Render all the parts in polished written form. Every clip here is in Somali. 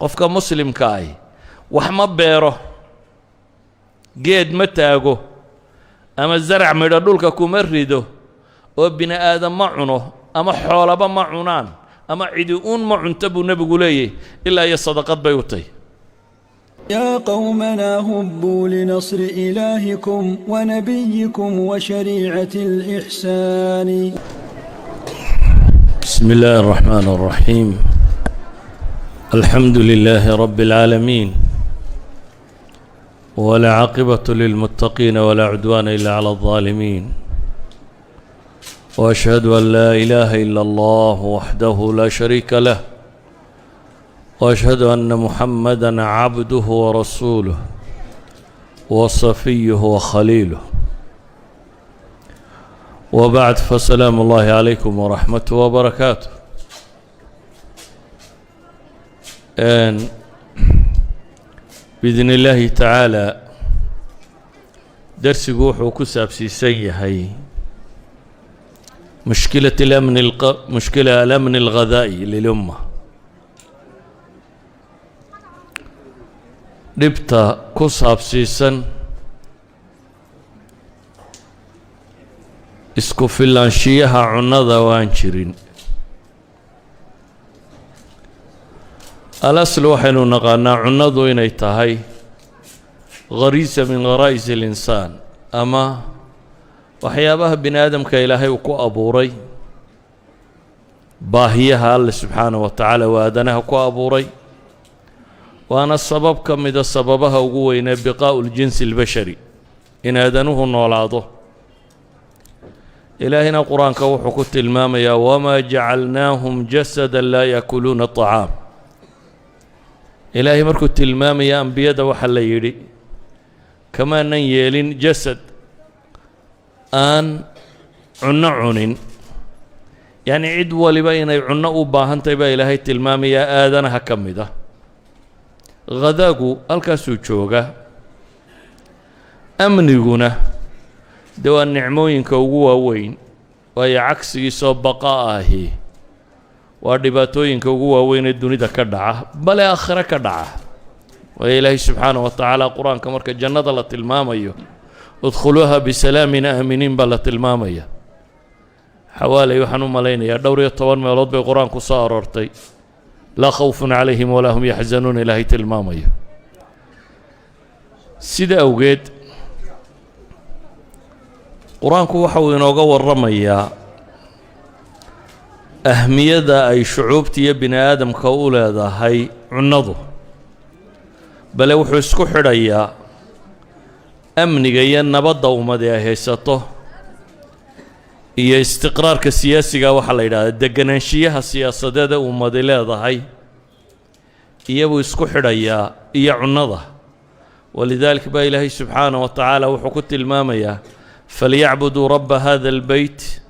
Qofka Muslimka ahi wax ma beero, geed ma taago ama zarac midho dhulka kuma rido oo bini aadam ma cuno ama xoolaba ma cunaan ama cidi uun ma cunto, buu Nebigu leeyahy, ilaa iyo sadaqad bay u tahy. يا قومنا هبوا لنصر إلهكم ونبيكم وشريعة الإحسان. بسم الله الرحمن الرحيم، الحمد لله رب العالمين، والعاقبة للمتقين، ولا عدوان إلا على الظالمين، وأشهد أن لا إله إلا الله وحده لا شريك له، وأشهد أن محمدا عبده ورسوله وصفيه وخليله، وبعد، فسلام الله عليكم ورحمته وبركاته. بإذن الله تعالى darsigu wuxuu ku saabsiisan yahay مشكلة الأمن مشكلة الأمن الغذائي للأمة، dhibta ku saabsiisan isku filaanshiyaha cunnada oo aan jirin. Alasl waxaynu naqaanaa cunnadu inay tahay غريزة من غرائز الإنسان ama waxyaabaha bini aadamka Ilaahay uu ku abuuray, baahiyaha Alle subxaanaه wa tacaala uu aadanaha ku abuuray, waana sabab ka mida sababaha ugu weynee بقاء الجنس البشري, in aadanuhu noolaado. Ilaahayna Qur-aanka wuxuu ku tilmaamayaa: وما جعلناهم جسدا لا يأكلون الطعام. Ilaahay markuu tilmaamaya ambiyada, waxaa la yidhi kamaanan yeelin jasad aan cunno cunin. Yacni cid waliba inay cunno u baahan tahay baa Ilaahay tilmaamayaa aadanaha ka mid ah. Khadaagu halkaasuu jooga. Amniguna dee waa nicmooyinka ugu waaweyn, waayo cagsigiisoo baqa ahi waa dhibaatooyinka ugu waaweyn ee dunida ka dhaca, bale aakhire ka dhaca. Waayo Ilaahay subxaanaه wa tacaala Qur-aanka marka jannada la tilmaamayo, ادخلوها بسلام آمنين baa la tilmaamaya. Xawaaley waxaan u malaynayaa dhowr iyo toban meelood bay Qur-aanku soo aroortay لا خوف عليهم ولا هم يحزنون Ilaahay tilmaamayo. Sida awgeed Qur-aanku waxa uu inooga warramayaa ahmiyadda ay shucuubta iyo bini aadamka u leedahay cunnadu, bale wuxuu isku xidhayaa amniga iyo nabadda ummadi ay haysato iyo istiqraarka siyaasiga, waxaa la yidhahdaa deganaanshiyaha siyaasadeed ee ummadi leedahay, iyabuu isku xidhayaa iyo cunnada. ولذلك baa Ilaahay subxaanaه wa tacaala wuxuu ku tilmaamayaa: فليعبدوا رب هذا البيت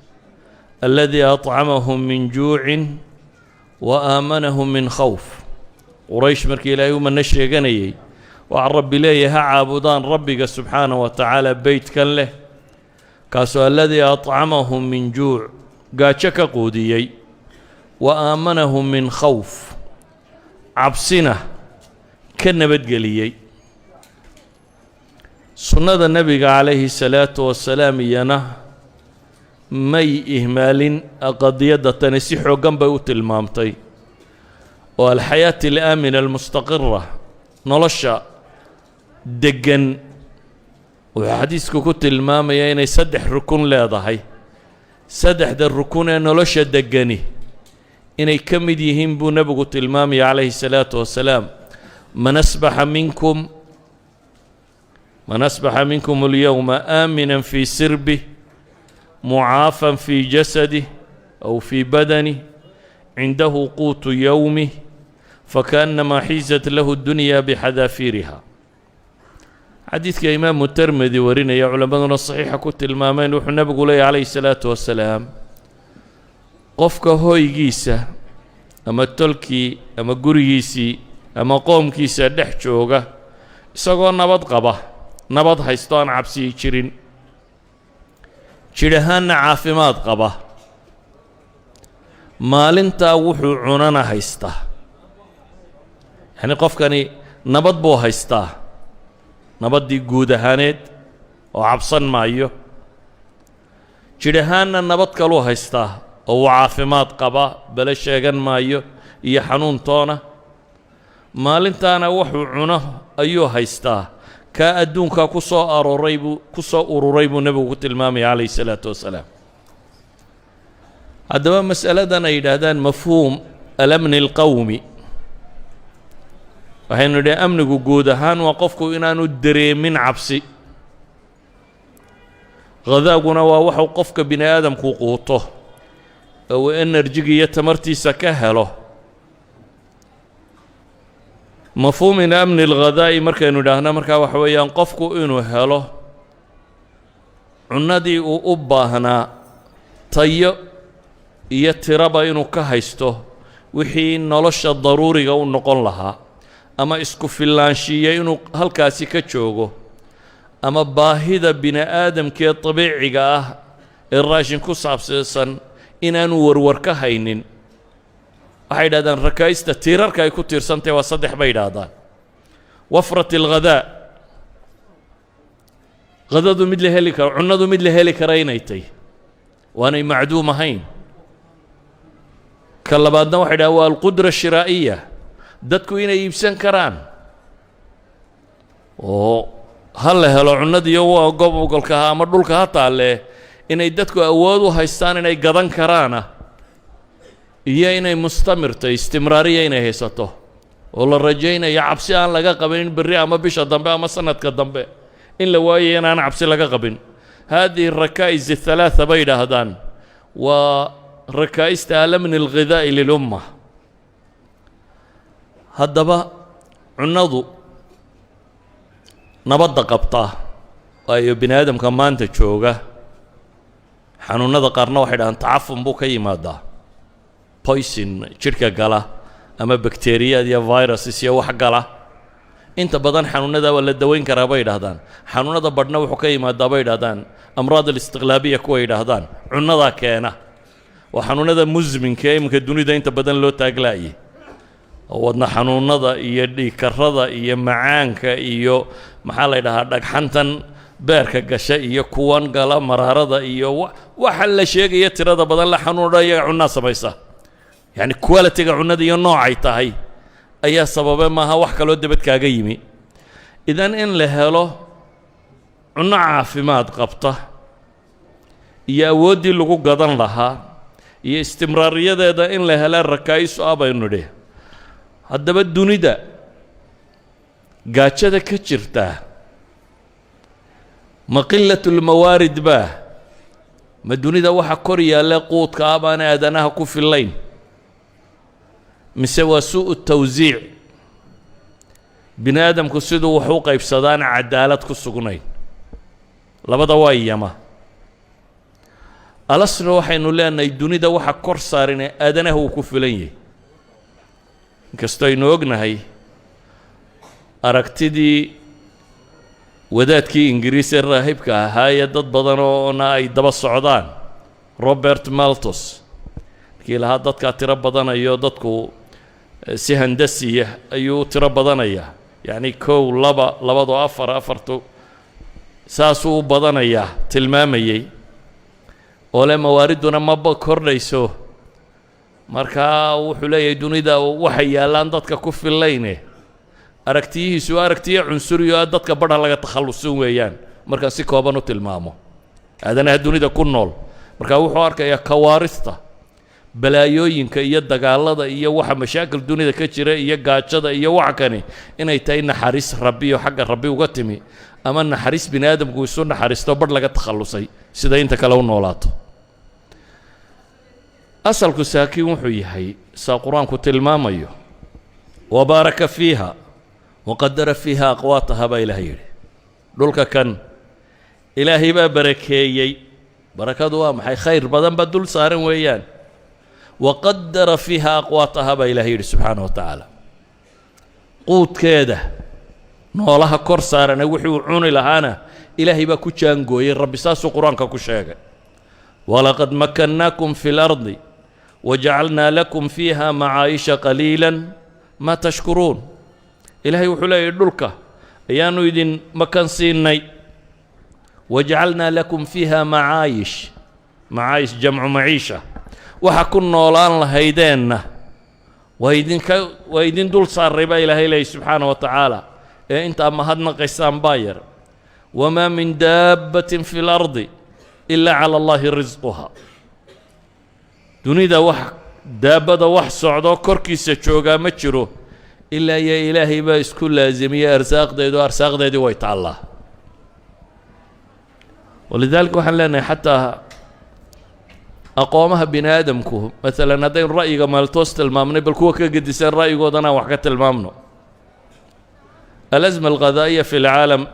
الذي أطعمهم من جوع وآمنهم من خوف. Quraysh markii Ilaahay u manno sheeganayey, waxaa Rabbi leeyahay ha caabudaan Rabbiga subxaanaه wa tacaala beytkan leh, kaasoo الذي أطعمهم من جوع, gaajo ka quudiyey, وآمنهم من خوف, cabsina ka nabadgeliyey. Sunnada Nebiga calayhi salaatu wasalaam iyana may ihmaalin qadiyadda tani, si xooggan bay u tilmaamtay oo الحياة الآمنة المستقرة, nolosha deggan, wuxuu xadiisku ku tilmaamayaa inay saddex rukun leedahay. Saddexda rukun ee nolosha deggani inay ka mid yihiin buu Nebigu tilmaamaya calayhi salaatu wasalaam: من أصبح منكم اليوم آمنا في سربه، معافى في جسده أو في بدنه، عنده قوت يومه، فكأنما حيزت له الدنيا بحذافيرها. Xadiidka Imaamu Termedi warinaya, culammaduna saxiixa ku tilmaameen, wuxuu Nebigu leeyahy calayhi salaatu wasalaam: qofka hoygiisa ama tolkii ama gurigiisii ama qoomkiisa dhex jooga isagoo nabad qaba, nabad haysto, aan cabsiyi jirin, jidh ahaanna caafimaad qaba, maalintaa wuxuu cunana haysta. Yacni qofkani nabad buu haystaa, nabaddii guud ahaaneed oo cabsan maayo, jidh ahaanna nabad kaluu haystaa oo uu caafimaad qaba, bale sheegan maayo iyo xanuuntoona. Maalintaana wuxuu cuno ayuu haystaa. Kaa adduunkaa ku soo arooray buu ku soo ururay buu nebigu ku tilmaamaya, calayhi salaatu wasalaam. Haddaba mas'aladan ay yidhaahdaan مفهوم الأمن القومي, waxaynu nidhi amnigu guud ahaan waa qofku inaanu dareemin cabsi. Ghadaaguna waa waxuu qofka bini aadamku quuto oo uu energy-ga iyo tamartiisa ka helo. مفهوم الأمن الغذائي markaynu idhaahno, markaa waxa weeyaan qofku inuu helo cunnadii uu u baahnaa, tayo iyo tiraba inuu ka haysto, wixii nolosha daruuriga u noqon lahaa, ama isku fillaanshiiya inuu halkaasi ka joogo, ama baahida bini aadamkee dabiiciga ah ee raashin ku saabsiisan inaanu warwar ka haynin. Waxay yidhahdaan rakaa'ista tiirarka ay ku tiirsantahay waa saddex bay yidhaahdaan: وفرة الغذاء, qadadu mid la heli karo, cunnadu mid la heli kara inay tay, waanay macduum ahayn. Ka labaadna waxay dhahaan waa القدرة الشرائية, dadku inay iibsan karaan oo ha la helo cunnadiiyo waa gobolka ama dhulka ha taalle, inay dadku awood u haystaan inay gadan karaana, iyo inay mustamirto, istimraariya inay haysato oo la rajaynayo, cabsi aan laga qabin in berri ama bisha dambe ama sanadka dambe in la waayayo in aan cabsi laga qabin. هذه الركائز الثلاثة bay yidhaahdaan waa rakaa'ista الأمن الغذائي للأمة. Haddaba cunnadu nabadda qabtaa, waayo bini aadamka maanta jooga xanuunnada qaarna waxay dhahaan تعفن buu ka yimaadaa, poison jidhka gala ama bakteriyaad iyo viruses iyo wax gala. Inta badan xanuunada waa la daweyn karaa bay yidhaahdaan. Xanuunada badhna wuxuu ka yimaadaa bay yidhahdaan أمراض الاستقلابية, kuwa yidhaahdaan cunnadaa keena, waa xanuunada musminka ee iminka dunida inta badan loo taaglaayay, oo wadna xanuunada iyo dhiigkarrada iyo macaanka iyo maxaa la yidhahaa dhagxantan beerka gasha iyo kuwan gala maraarada iyo waxa la sheegaya tirada badan la xanuun dhan iyaga cunnaa samaysa. Yacni quality-ga cunnada iyo noocay tahay ayaa sababe, maaha wax kaloo debad kaaga yimi. Idan in la helo cunno caafimaad qabta iyo awooddii lagu gadan lahaa iyo istimraariyadeeda in la hela rakaa'isu ah baynu nidhi. Haddaba dunida gaajada ka jirtaa ma قلة الموارد baa? Ma dunida waxa kor yaalle quudka ah baan aadanaha ku fillayn, mise waa سوء التوزيع, bini aadamku siduu wax u qaybsadaan cadaalad ku sugnayn? Labada waa yama. Alasna waxaynu leenahay dunida waxa kor saarine aadanaha uu ku filan yahay, inkastoo aynu ognahay aragtidii wadaadkii Ingiriis ee raahibka ahaa ee dad badan oona ay daba socdaan, Robert Malthus, markii lahaa dadkaa tiro badanayo, dadku si handasiya ayuu u tiro badanayaa, yacni kow, laba, labadu afar, afartu saasuu u badanayaa tilmaamayey, oo le mawaariduna maba kordhayso. Markaa wuxuu leeyahay dunida waxay yaallaan dadka ku fillayne. Aragtiyihiisu aragtiyo cunsuriyo ah, dadka badha laga takhallusin weeyaan markaan si kooban u tilmaamo aadanaha dunida ku nool. Marka wuxuu arkayaa kawaarista, balaayooyinka iyo dagaalada iyo waxa mashaakil dunida ka jira iyo gaajada iyo waxa kani inay tahay naxariis Rabbi oo xagga Rabbi uga timi, ama naxariis bini aadamku isu naxariisto, badh laga takhallusay sida inta kale u noolaato. Asalku saakiin wuxuu yahay saa Qur-aanku tilmaamayo: وبارك فيها وقدر فيها أقواتها baa Ilaah yidhi. Dhulka kan Ilaahay baa barakeeyey. Barakadu waa maxay? Khayr badan baa dul saaran weeyaan. وقدر فيها أقواتها baa Ilahay yidhi subxaana wa tacaala. Quudkeeda, noolaha kor saarana wuxuu cuni lahaana Ilaahay baa ku jaangooyey. Rabbi saasuu Qur-aanka ku sheegay: ولقد مكناكم في الأرض وجعلنا لكم فيها معايش قليلا ما تشكرون. Ilaahay wuxuu leeyahy, dhulka ayaanu idin makan siinay. وجعلنا لكم فيها معايش. معايش جمع معيشة. Waxa ku noolaan lahaydeenna waa idin dul saaray baa Ilaahay leeyay subxaana wa tacaala. Ee intaa mahadnaqaysaan baa yar. وما من دابة في الأرض إلا على الله رزقها. Dunida wax daabada, wax socdoo korkiisa joogaa ma jiro ilaa iyo Ilaahay baa isku laasimiyey arsaaqdeedu. Arsaaqdeedii way taallaa. ولذلك waxaan leenahay, xataa aqoomaha bini aadamku, maalan haddaynu ra'yiga Malthus tilmaamnay, bal kuwa ka gedisan ra'yigoodana aan wax ka tilmaamno. الأزمة الغذائية في العالم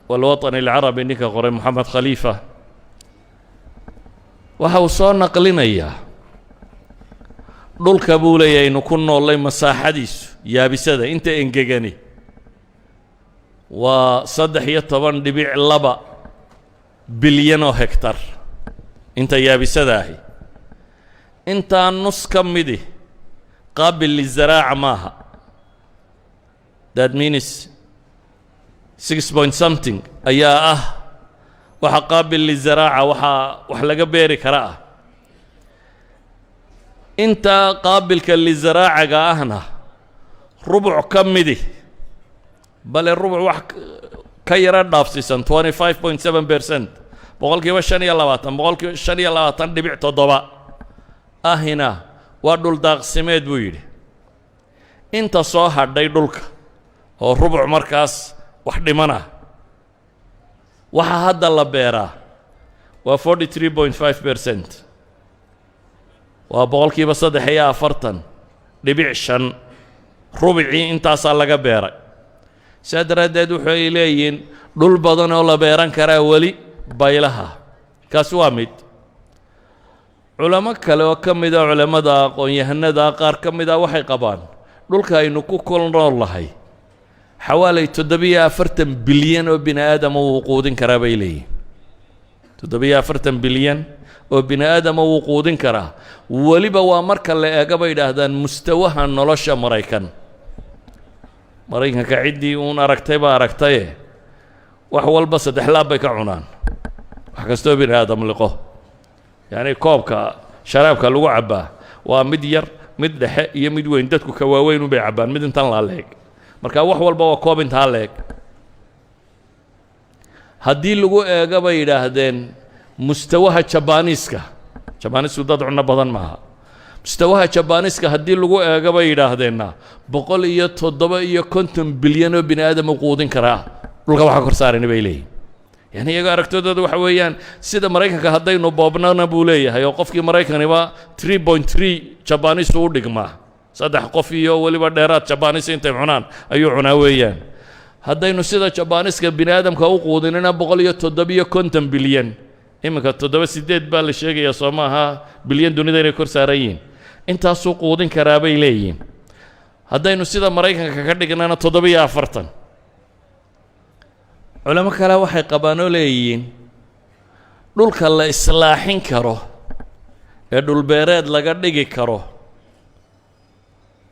والوطن العربي, ninka qoray, Moxamed Khalifa, waxa uu soo naqlinayaa dhulka buu leeyahay aynu ku noollay masaaxadiisu, yaabisada inta engegani, waa 13.2 bilyan oo hektar. Inta yaabisada ahi, intaa nus ka midi قابل للزراعة maaha. That means six point something ayaa ah waxa قابل للزراعة, waxaa wax laga beeri kara ah. Intaa qaabilka lizaraacaga ahna rubuc ka midi, bale rubuc wax ka yaro dhaafsiisan, 25.7%, 25%, 25.7% ahina waa dhul daaqsimeed, buu yidhi. Inta soo hadhay dhulka oo rubuc markaas wax dhimana, waxaa hadda la beeraa waa 43.5%, waa 43.5%. Rubicii intaasaa laga beeray. Saa daraaddeed waxay leeyihiin dhul badan oo la beeran karaa weli baylaha. Kaasi waa mid. Culamo kale oo ka mida culammada aqoon-yahanada qaar ka mida waxay qabaan dhulka aynu ku kol nool nahay xawaalay 47 bilyan oo bini aadama wuu quudin karaa, bay leeyihin. 47 bilyan oo bini aadama wuu quudin karaa. Weliba waa marka la eego, bay idhaahdaan, mustawaha nolosha Maraykan. Maraykanka ciddii uun aragtay baa aragtaye, wax walba saddex laab bay ka cunaan, wax kastoo bini aadam liqo. Yacni koobka sharaabka lagu cabbaa waa mid yar, mid dhexe iyo mid weyn. Dadku ka waaweyn unbay cabbaan, mid intan laa leeg. Marka wax walba waa koob intaa leeg. Haddii lagu eego, bay yidhaahdeen, mustawaha Jabaaniiska, Jabaaniisku dad cunno badan maaha, mustawaha Jabaaniiska haddii lagu eego, bay yidhaahdeenna, 157 bilyan oo bini aadam u quudin karaa dhulka waxa kor saarani, bay leeyihin. Yani iyaga aragtidooda waxa weeyaan sida Maraykanka haddaynu boobnana, buu leeyahay, oo qofkii Maraykaniba 3.3 Jabaaniisu u dhigmaa, saddex qof iyo weliba dheeraad Jabaaniis intay cunaan ayuu cunaa weeyaan. Haddaynu sida Jabaaniiska bini aadamka u quudinina, 157 bilyan, iminka toddoba sideed baa la sheegayaa, soo maaha, bilyan dunida inay kor saaran yihiin, intaasuu quudin karaa, bay leeyihiin. Haddaynu sida Maraykanka ka dhignana, 47. Culamo kale waxay qabaan oo leeyihiin dhulka la islaaxin karo ee dhulbeereed laga dhigi karo,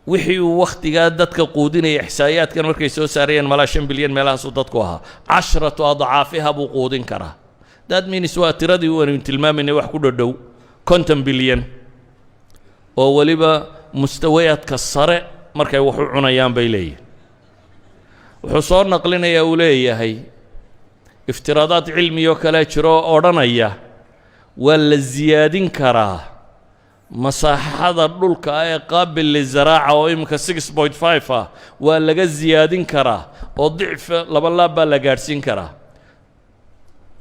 wixii uu wakhtigaa dadka quudinaya, ixsaa'iyaadkan markay soo saarayeen, malaa 5 bilyan meelahaasuu dadku ahaa, عشرة أضعافها buu quudin karaa. That means waa tiradii waynu tilmaamaynay, wax ku dhodhow 50 bilyan, oo weliba mustawayaadka sare markay wax u cunayaan, bay leeyihin. Wuxuu soo naqlinayaa, uu leeyahay, iftiraadaad cilmi oo kale jiro oo odhanaya waa la siyaadin karaa masaaxada dhulka ah ee قابل للزراعة, oo iminka 6.5 ah, waa laga siyaadin karaa oo dicfa, laba laab baa la gaadhsiin karaa.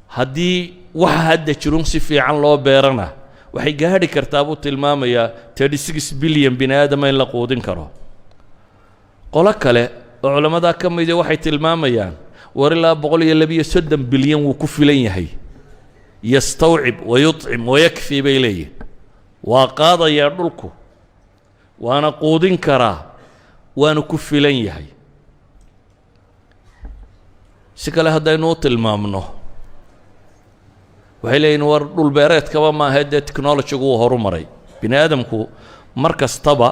Haddii waxa hadda jirun si fiican loo beerana, waxay gaadhi kartaa, buu tilmaamayaa, 36 bilyan bini aadama in la quudin karo. Qolo kale oo culammadaa ka midi waxay tilmaamayaan, war, ilaa 132 bilyan wuu ku filan yahay. يستوعب ويطعم ويكفي, bay leeyihin. Waa qaadayaa dhulku, waana quudin karaa, waana ku filan yahay. Si kale haddaynu u tilmaamno, waxay leeyihin, war, dhulbeereedkaba maaha, dee technologygu wuu horu maray. Bini aadamku mar kastaba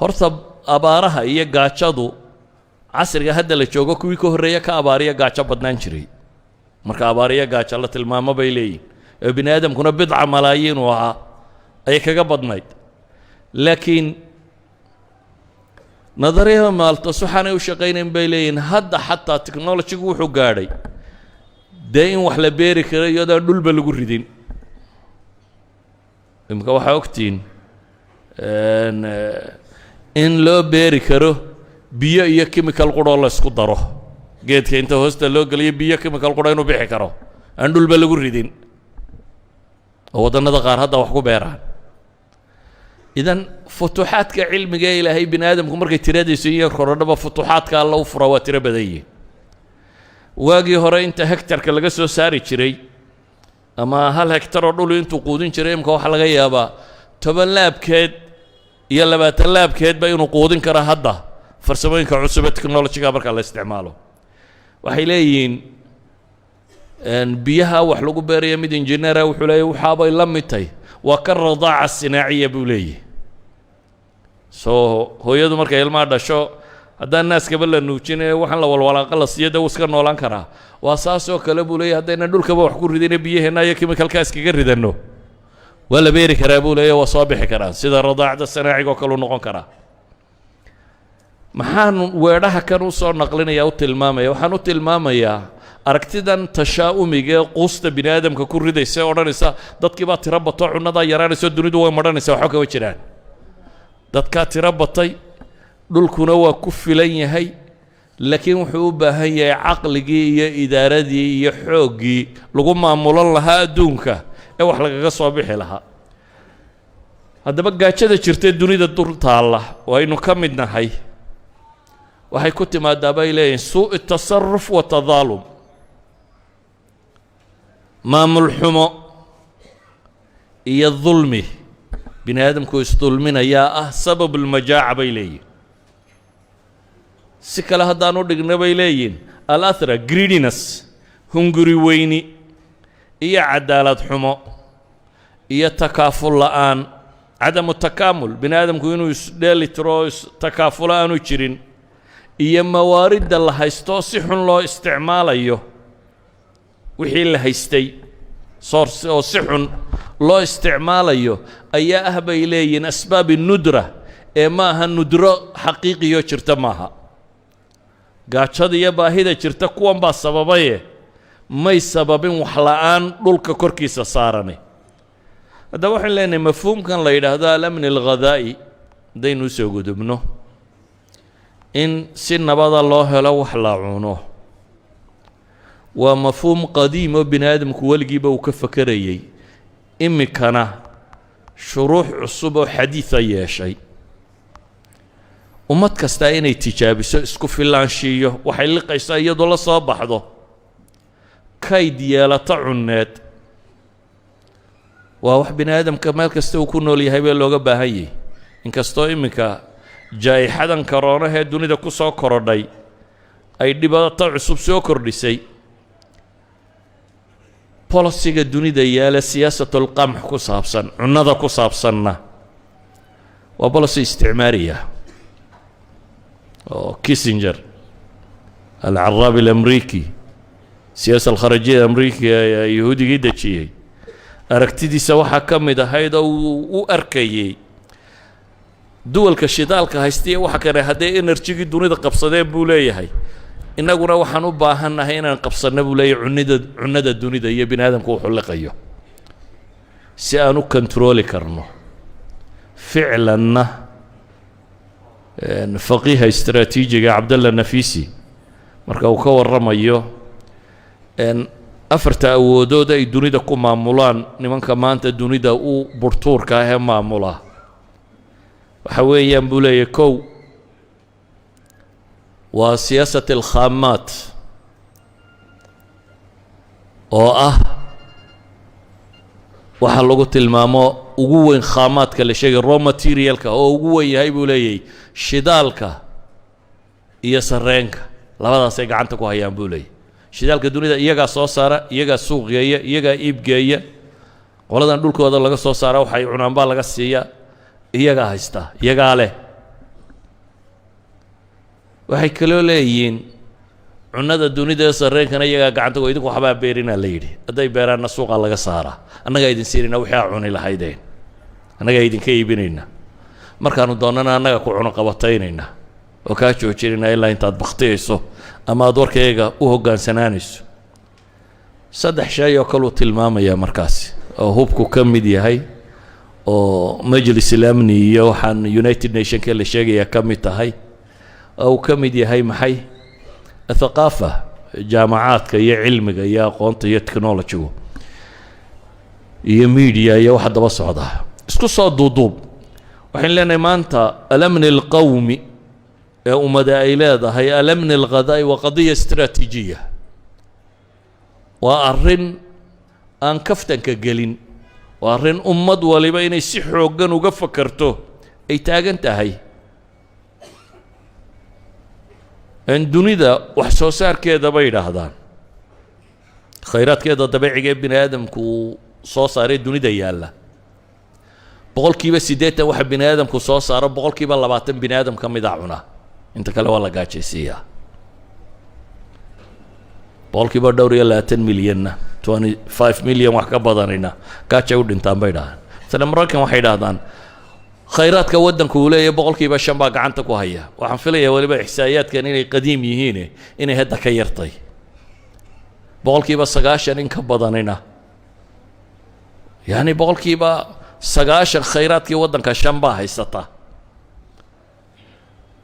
horta abaaraha iyo gaajadu Casriga hadda la joogo kuwii ka horreeya ka abaariya gaajo badnaan jiray. Marka abaariya gaajo la tilmaamo bay leeyihin, ee bini aadamkuna bidca malaayiin uu ahaa ayay kaga badnayd. Laakiin nadariyada Malthus waxaanay u shaqaynayn bay leeyihin. Hadda xataa technologygu wuxuu gaadhay dee in wax la beeri karo iyadoo dhulba lagu ridin. Imika waxaa ogtihiin in loo beeri karo biyo iyo chemical quroo la isku daro. Geedka inta hoosta loo geliyo biyo, chemical qura, inuu bixi karo aan dhulba lagu ridin, oo waddannada qaar hadda wax ku beeraan. Idan futuuxaadka cilmiga ee Ilaahay bini aadamku markay tiradiisu iyo korodhaba futuuxaadka Alla u fura waa tiro badan yihin. Waagii hore inta hectarka laga soo saari jiray ama 1 hectar oo dhulu intuu quudin jiray, imka waxaa laga yaabaa 10 laabkeed iyo 20 laabkeedba inuu quudin karo hadda farsamooyinka cusub ee technologyga marka la isticmaalo. Waxay leeyihiin biyaha wax lagu beeraya, mid engineera wuxuu leeyahy waxaabay la mid tahay waa ka radaaca sinaaciya buu leeyahy. So hooyadu markay ilmaha dhasho, haddaan naaskaba la nuujine waxaan la walwalaaqa la siiyo, dee wuu iska noolaan karaa. Waa saasoo kale buu leeyahy. Haddaynan dhulkaba wax ku ridine biyaheenna iyo chemicalka iskaga ridanno, waa la beeri karaa buu leeyahy, waa soo bixi karaan, sida radaacda sanaaciga oo kale u noqon karaa. Maxaan weedhaha kan u soo naqlinaya, u tilmaamaya? Waxaan u tilmaamayaa aragtidan tashaa'umiga ee quusta bini aadamka ku ridaysa ee odhanaysa dadkii baa tiro bato, cunnadaa yaraanayso, dunidu way madhanaysa, waxba kama jiraan. Dadkaa tiro batay, dhulkuna waa ku filan yahay, laakiin wuxuu u baahan yahay caqligii iyo idaaradii iyo xooggii lagu maamulan lahaa adduunka ee wax lagaga soo bixi lahaa. Haddaba gaajada jirtee dunida dul taalla oo aynu ka mid nahay waxay ku timaadaa bay leeyihin suuء tasaruf wa tadaalum, maamul xumo iyo dulmi bini aadamku isdulminayaa ah sabab ulmajaaca bay leeyihin. Si kale haddaan u dhigna bay leeyihin alathra, greediness, hunguri weyni iyo cadaalad xumo iyo takaaful la'aan, cadamu takaamul, bini aadamku inuu isdheeli tiro oo istakaafulo aanu jirin, iyo mawaaridda la haysto si xun loo isticmaalayo, wixii la haystay source oo si xun loo isticmaalayo ayaa ah bay leeyihiin asbaabi nudra. Ee ma aha nudro xaqiiqiyo jirta maaha. Gaajada iyo baahida jirta kuwan baa sababaye, may sababin wax la'aan dhulka korkiisa saarani. Haddaba waxaynu leenahay mafhuumkan la yidhaahdo alamni alghadaa'i, haddaynu usoo gudubno, in si nabada loo helo wax la cuno, waa mafhuum qadiim oo bini aadamku weligiiba uu ka fakerayey, imikana shuruux cusub oo xadiida yeeshay. Ummad kastaa inay tijaabiso isku filaanshiiyo, waxay liqaysaa iyadoo la soo baxdo, kayd yeelato cunneed, waa wax bini aadamka meel kasta uu ku nool yahay bee looga baahan yahay. Inkastoo iminka jaa'ixadan karoonahee dunida ku soo korodhay ay dhibaato cusub soo kordhisay, policyga dunida yaala siyaasatul qamx ku saabsan, cunnada ku saabsanna, waa policy isticmaariya oo Kissinger alcaraabi alamriiki, siyaasa alkharajiya amrikiga ee yahuudigii dejiyey, aragtidiisa waxaa ka mid ahayd oo uu u arkayey duwalka shidaalka haystiya waxa kale hadday energygii dunida qabsadeen buu leeyahay, innaguna waxaan u baahannahay inaan qabsanno buu leeyahay cunida, cunnada dunida iyo bini aadamku wuxuu liqayo, si aan u controli karno. Ficlanna faqiiha istraatiijiga Cabdalla Nafisi marka uu ka warramayo afarta awoodood ay dunida ku maamulaan nimanka maanta dunida u burtuurka ah ee maamula, waxa weeyaan buu leeyahy, kow waa siyaasat alkhaamaat oo ah waxa lagu tilmaamo ugu weyn khaamaadka la sheegay, raw materialka oo ugu weyn yahay buu leeyahay shidaalka iyo sarreenka. Labadaasay gacanta ku hayaan buu leeyahy. Shidaalka dunida iyagaa soo saara, iyagaa suuq geeya, iyagaa iib geeya. Qoladan dhulkooda laga soo saara waxay cunaan baa laga siiyaa, iyagaa haysta, iyagaa leh. Waxay kaloo leeyihiin cunada dunida ee sarreenkana iyagaa gacanta, idinku waxbaa beerinaa la yidhi. Hadday beeraanna suuqaa laga saaraa. Annagaa idin siinayna wixii aa cuni lahaydeen, annagaa idinka iibinayna, markaanu doonana annaga ku cuno qabataynayna oo kaa joojinayna ilaa intaad baktiyayso ama aad warkayga u hoggaansanaanayso. Saddex shay oo kaluu tilmaamayaa markaasi, oo hubku ka mid yahay, oo Majlis al-Amni iyo waxaan United Nationka la sheegaya ka mid tahay, oo uu ka mid yahay maxay, athaqaafa, jaamacaadka iyo cilmiga iyo aqoonta iyo technologygu iyo media iyo waxa daba socda. Isku soo duuduub, waxaynu leenahay maanta الأمن القومي ee ummada ay leedahay، الأمن الغذائي waa قضية استراتيجية, waa arrin aan kaftanka gelin, waa arrin ummad waliba inay si xooggan uga fakerto ay taagan tahay. Dunida wax soo saarkeeda, bay yidhaahdaan, khayraadkeeda dabeeciga ee bini aadamku uu soo saaray dunida yaalla, 80% waxa bini aadamku soo saaro, 20% bini aadam ka mida cuna, inta kale waa la gaajaysiiyaa. Dhowr iyo 20 milyanna, 25 million wax ka badanina, gaajay u dhintaan, bay dhahaan. Masale Maraykan waxay idhahdaan khayraadka waddanku uu leeyahay 5% baa gacanta ku haya. Waxaan filayaa weliba ixsaa'iyaadkan inay qadiim yihiine, inay hadda ka yartay. 90% in ka badanina, yacni 90% khayraadkii waddanka shan baa haysata.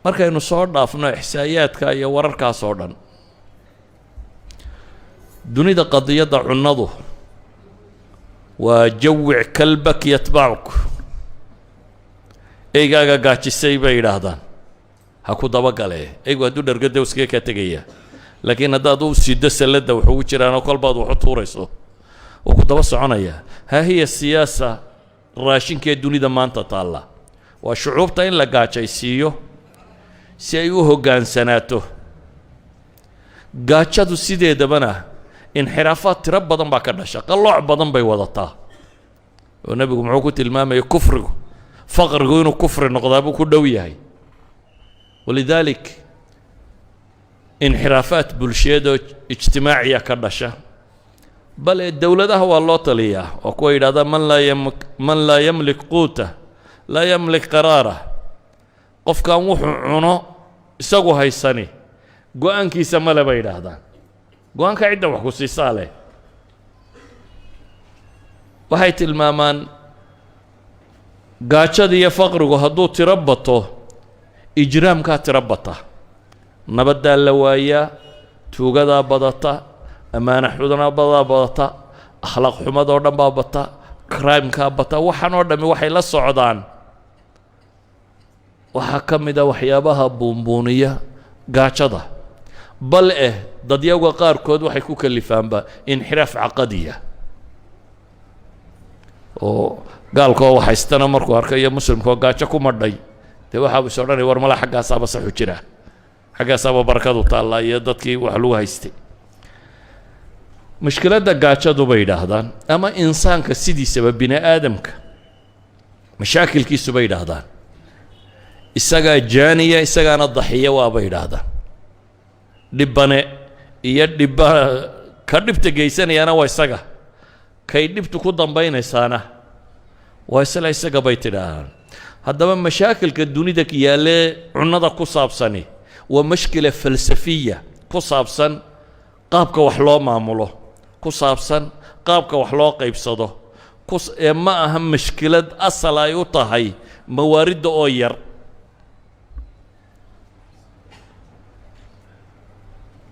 Markaynu soo dhaafno ixsaa'iyaadka iyo wararkaas oo dhan, dunida qadiyadda cunnadu waa جوع كلبك يتبعك, eygaaga gaajisay, bay yidhaahdaan, ha ku dabagale. Eygu hadduu dhargada iskaga kaa tegaya, laakiin haddaad u sido salladda wax ugu jiraanoo kolbaad wax u tuurayso, wuu ku daba soconayaa. Ha hiya siyaasa raashinkee dunida maanta taalla waa shucuubta in la gaajaysiiyo si ay u hoggaansanaato. Gaajadu sideedabana inxiraafaad tiro badan baa ka dhasha, qallooc badan bay wadataa, oo nebigu muxuu ku tilmaamayay? Kufrigu, faqrigu inuu kufri noqdaa buu ku dhow yahay. ولذلك inxiraafaat bulsheed oo ijtimaaciya ka dhasha. Bale dowladaha waa loo taliyaa, oo kuwa yidhahda من لا يملك قوته لا يملك قراره. Qofkan wuxuu cuno isagu haysani go-aankiisa male, bay yidhaahdaan. Go-aanka cidda wax ku siisaa leh. Waxay tilmaamaan gaajada iyo faqrigu hadduu tiro bato, ijraamkaa tiro bata, nabaddaa la waayaa, tuugadaa badata, ammaana xumadaa badata, akhlaaq xumadoo dhan baa bata, crimekaa bata. Waxaan oo dhammi waxay la socdaan, waxaa ka mid a waxyaabaha buunbuuniya gaajada. Bal eh dadyawga qaarkood waxay ku kalifaanba inxiraaf caqadiya, oo gaalkoo waxhaystana markuu arkayo muslimkaoo gaajo ku madhay, dee waxaabu is odhanaya, war mala xaggaasaaba saxu jira, xaggaasaaba barakadu taallaa iyo dadkii wax lagu haystay. Mushkiladda gaajadu, bay yidhaahdaan, ama insaanka sidiisaba, bini aadamka mashaakilkiisu, bay yidhaahdaan, isagaa jaaniya, isagaana daxiya waabay yidhaahdaan. Dhibbane iyo dhibba ka dhibta geysanayaana waa isaga, kay dhibtu ku dambaynaysaana waa isla isaga, bay tidhaahdaan. Haddaba mashaakilka dunida yaallee cunnada ku saabsani waa مشكلة فلسفية ku saabsan qaabka wax loo maamulo, ku saabsan qaabka wax loo qaybsado ku ee ma aha mashkilad asal ay u tahay mawaaridda oo yar.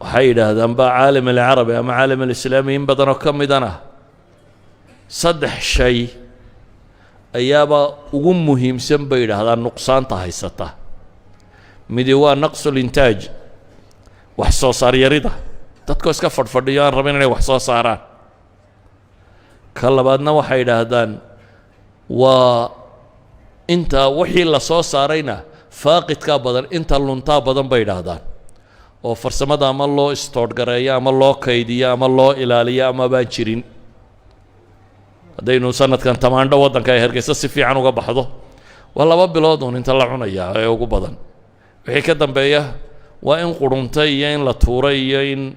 Waxay yidhaahdaan ba العالم العربي ama العالم الإسلامي in badan oo ka midana saddex shay ayaaba ugu muhiimsan, bay yidhaahdaan, nuqsaanta haysata. Midi waa نقص الإنتاج, wax soo saar yarida, dadkoo iska fadhfadhiyo, aan rabin inay wax soo saaraan. Ka labaadna waxay yidhaahdaan waa inta wixii la soo saarayna faaqidkaa badan, inta luntaa badan, bay yidhaahdaan, oo farsamada ama loo istoodhgareeyo ama loo kaydiyo ama loo ilaaliyo ama baan jirin. Haddaynu sanadkan tamaandho waddanka ay Hargeysa si fiican uga baxdo, waa 2 bilood uun inta la cunayaa ee ugu badan. Wixii ka dambeeya Waa in quruntay iyo in la tuuray iyo in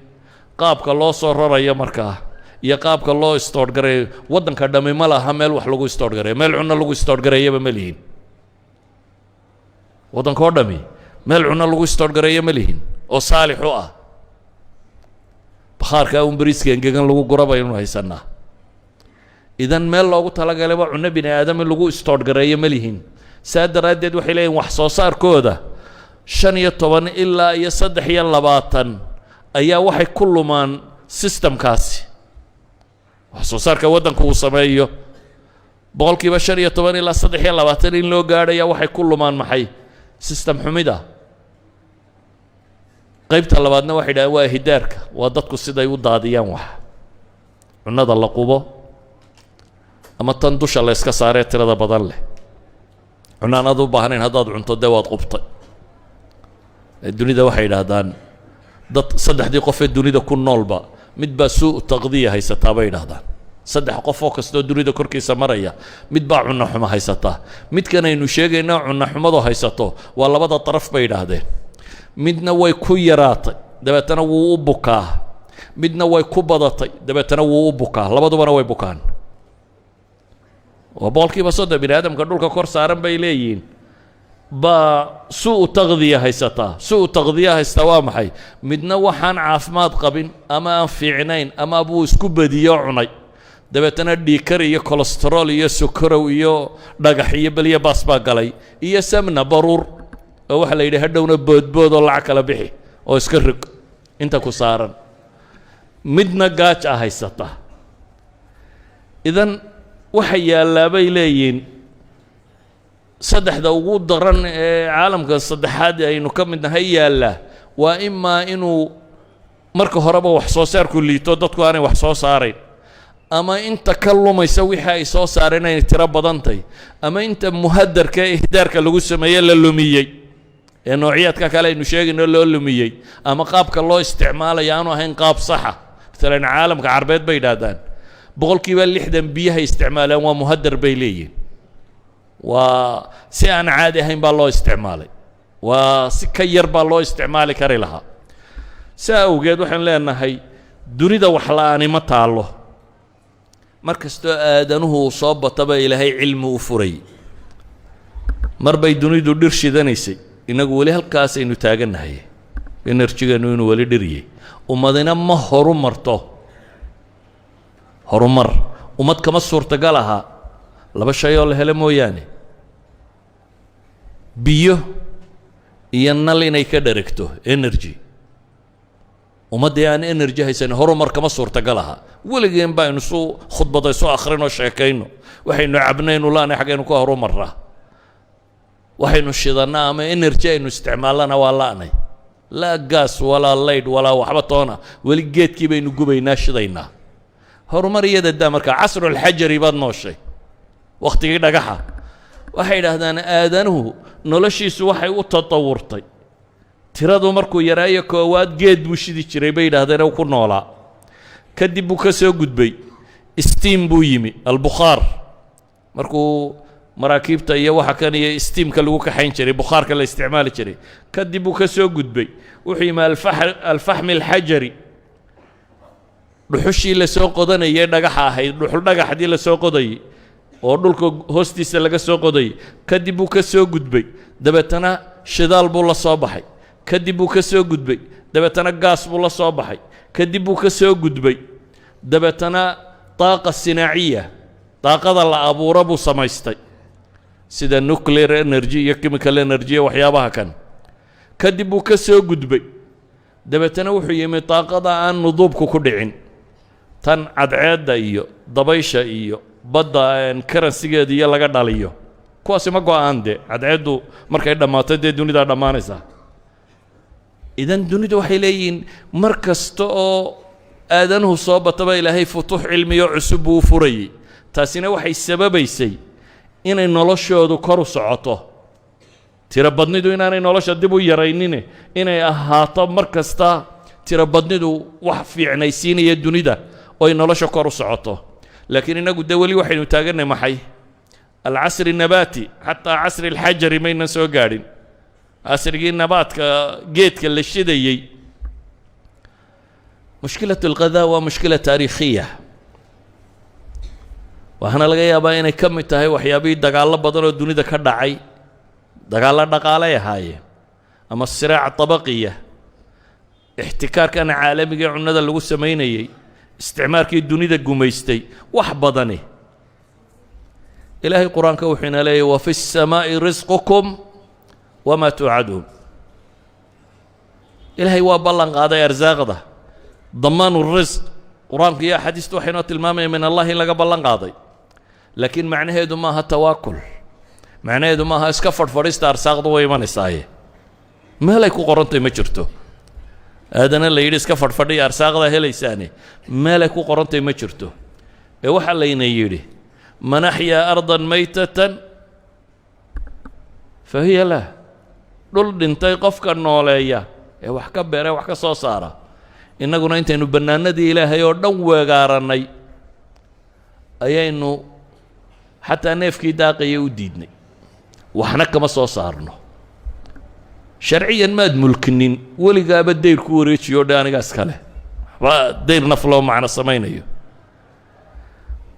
qaabka loo soo rarayo markaa iyo qaabka loo store gareeyo. Waddanka dhammi ma laha meel wax lagu store gareeyo, meel cunno lagu store gareeyaba ma lihin. Waddanka oo dhami meel cunno lagu store gareeyo ma lihin oo saalix u ah. Bakhaarka un bariiska engegan lagu gura baynu haysanaa. Idan meel loogu talagalay cunno bini aadam in lagu store gareeyo ma lihin. Saa daraaddeed waxay leeyihin wax soo saarkooda 15 ilaa iyo 23 ayaa waxay ku lumaan systemkaasi. Wax soo saarka waddanku uu sameeyo 15% ilaa 23 in loo gaadhaya waxay ku lumaan maxay? System xumida. Qaybta labaadna waxay dhahaan waa hidaarka, waa dadku siday u daadiyaan wax, cunnada la qubo ama tan dusha la yska saaree tirada badan leh. Cunno aan ad u baahnayn haddaad cunto, dee waad qubtay. Dunida waxay yidhaahdaan dad saddexdii qof ee dunida ku noolba mid baa سوء تغذية haysataa bay yidhahdaan. Saddex qof oo kastoo dunida korkiisa maraya mid baa cunno xumo haysataa. Midkan aynu sheegayno cunno xumadu haysato waa labada daraf bay yidhaahdeen. Midna way ku yaraatay, dabeetana wuu u bukaa. Midna way ku badatay, dabeetana wuu u bukaa. Labadubana way bukaan. Waa 30% bini aadamka dhulka kor saaran bay leeyihiin baa سوء تغذية haysataa. سوء تغذية haystaa waa maxay? Midna waxaan caafimaad qabin ama aan fiicnayn ama buu isku badiyo cunay, dabeetana dhiikar iyo cholesterol iyo sukorow iyo dhagax iyo belyo baas baa galay iyo samna baruur, oo waxaa la yidhi hadhowna boodbood oo lacag kala bixi oo iska rog inta ku saaran. Midna gaaj a haysata. Idan waxa yaallaa bay leeyihiin saddexda ugu daran ee caalamka saddexaad aynu ka mid nahay yaallaa waa imaa inuu marka horeba wax soo saarku liito, dadku aanay wax soo saarayn, ama inta ka lumaysa wixii ay soo saareen inay tiro badantay, ama inta muhadarka ee ihdaarka lagu sameeye la lumiyey ee noociyaadka kale aynu sheegayno loo lumiyey, ama qaabka loo isticmaalaya aanu ahayn qaab saxa. Maalan caalamka Carbeed bay yidhaahdaan 60% biyahay isticmaalaan waa muhadar bay leeyihin, waa si aan caadi ahayn baa loo isticmaalay, waa si ka yar baa loo isticmaali kari lahaa. Saa awgeed waxaan leenahay dunida wax la'aani ma taallo. Mar kastoo aadanuhu uu soo bataba Ilaahay cilmi u furay. Mar bay dunidu dhir shidanaysay, innagu weli halkaasaynu taagannahay, energy-geennu inuu weli dhiryay. Ummadina ma horu marto, horumar ummad kama suurtagal aha laba shay oo la helo mooyaane: biyo iyo nal inay ka dheregto, energy. Ummaddii aan energy haysan horumar kama suurtagal aha. Weligeen baynu su khudbadayso akhrinoo sheekayno, waxaynu cabnaynu laanay, xaggaynu ka horumarraa? Waxaynu shidannaa ama energy aynu isticmaalana waa la'nay, laa gaas walaa laydh walaa waxba toona. Weli geedkii baynu gubaynaa, shidaynaa. Horumar iyada daa. Markaa عصر الحجري baad nooshay, wakhtigii dhagaxa. Waxay yidhaahdaan aadanuhu noloshiisu waxay u tatawurtay tiradu markuu yaraayo. Koowaad geed buu shidi jiray bay yidhahdeen ku noolaa. Kadib buu ka soo gudbay, steam buu yimi, البخار, markuu maraakiibta iyo waxa kan iyo steamka lagu kaxayn jiray, bukhaarka la isticmaali jiray. Kadib buu ka soo gudbay, wuxuu yimi الفحم الحجري, dhuxushii lasoo qodanayay dhagaxa ahayd, dhuxul dhagaxdii lasoo qodayay oo dhulka hoostiisa laga soo qodayay. Kadib buu ka soo gudbay, dabeetana shidaal buu la soo baxay. Kadib buu ka soo gudbay, dabeetana gaas buu la soo baxay. Kadib buu ka soo gudbay, dabeetana طاقة صناعية, daaqada la abuuro buu samaystay, sida nuclear energy iyo chemical energy iyo waxyaabaha kan. Kadib buu ka soo gudbay, dabeetana wuxuu yimi daaqada aan nuduubku ku dhicin, tan cadceedda iyo dabaysha iyo badda current-igeeda iyo laga dhaliyo. Kuwaasi ma go'aan dee, cadceeddu markay dhammaato dee dunidaa dhammaanaysaa. Idan dunidu waxay leeyihiin mar kasta oo aadanuhu soo bataba Ilaahay futuux cilmiyo cusub buu u furayey. Taasina waxay sababaysay inay noloshoodu kor u socoto, tiro badnidu inaanay nolosha dib u yaraynine, inay ahaato mar kasta tiro badnidu wax fiicnaysiinaya dunida oo ay nolosha kor u socoto. Laakiin innagu dee weli waxaynu taaganay maxay? العصر النباتي, xataa عصر الحجري maynan soo gaadhin. Casrigii nabaadka geedka la shidayey. مشكلة الغذاء waa مشكلة تاريخية. Waxaana laga yaabaa inay ka mid tahay waxyaabihii dagaallo badan oo dunida ka dhacay, dagaallo dhaqaalay ahaayeen ama صراع طبقي, ixtikaarkan caalamiga ee cunnada lagu samaynayey, isticmaarkii dunida gumaystay, wax badani. Ilaahay Qur-aanka wuxuu ina leeyahy: وفي السماء رزقكم وما توعدون. Ilaahay waa ballan qaaday arsaaqda, ضمان الرزق. Qur-aanku iyo axaadiistu waxay noo tilmaamaya من الله in laga ballan qaaday, laakiin macnaheedu maaha tawaakul, macnaheedu maaha iska fadhfadhista, arsaaqdu way imanaysaaye. Meelay ku qorantay ma jirto. Aadana la yidhi iska fadhfadhiya, arsaaqdaa helaysaane, meelay ku qorantay ma jirto. Ee waxaa layna yidhi: من أحيا أرضا ميتة فهي له. Dhul dhintay qofka nooleeya ee wax ka beera, wax ka soo saara. Innaguna intaynu bannaanadii Ilaahay oo dhan weegaarannay ayaynu xataa neefkii daaqaya u diidnay, waxna kama soo saarno. Sharciyan maad mulkinin, weligaaba dayr ku wareejiyo dhe anigaas kale, waxba dayr naf loo macno samaynayo.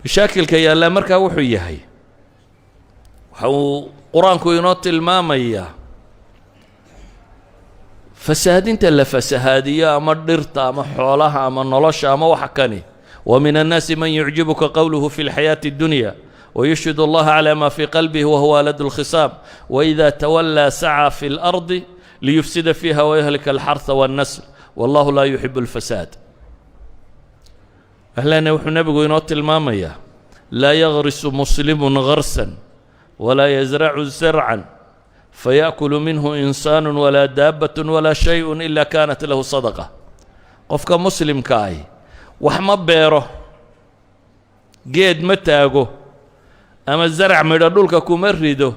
Mashaakilka yaallaa markaa wuxuu yahay, waxa uu Qur-aanku inoo tilmaamayaa fasahaadinta la fasahaadiyo ama dhirta ama xoolaha ama nolosha ama waxa kani. ومن الناس من يعجبك قوله في الحياة الدنيا ويشهد الله على ما في قلبه وهو ألد الخصام وإذا تولى سعى في الأرض ليفسد فيها ويهلك الحرث والنسل والله لا يحب الفساد. Ahlana wuxuu nebigu inoo tilmaamayaa: لا يغرس مسلم غرسا ولا يزرع زرعا فيأكل منه إنسان ولا دابة ولا شيء إلا كانت له صدقة. Qofka muslimka ahi wax ma beero, geed ma taago ama zarac midho dhulka kuma rido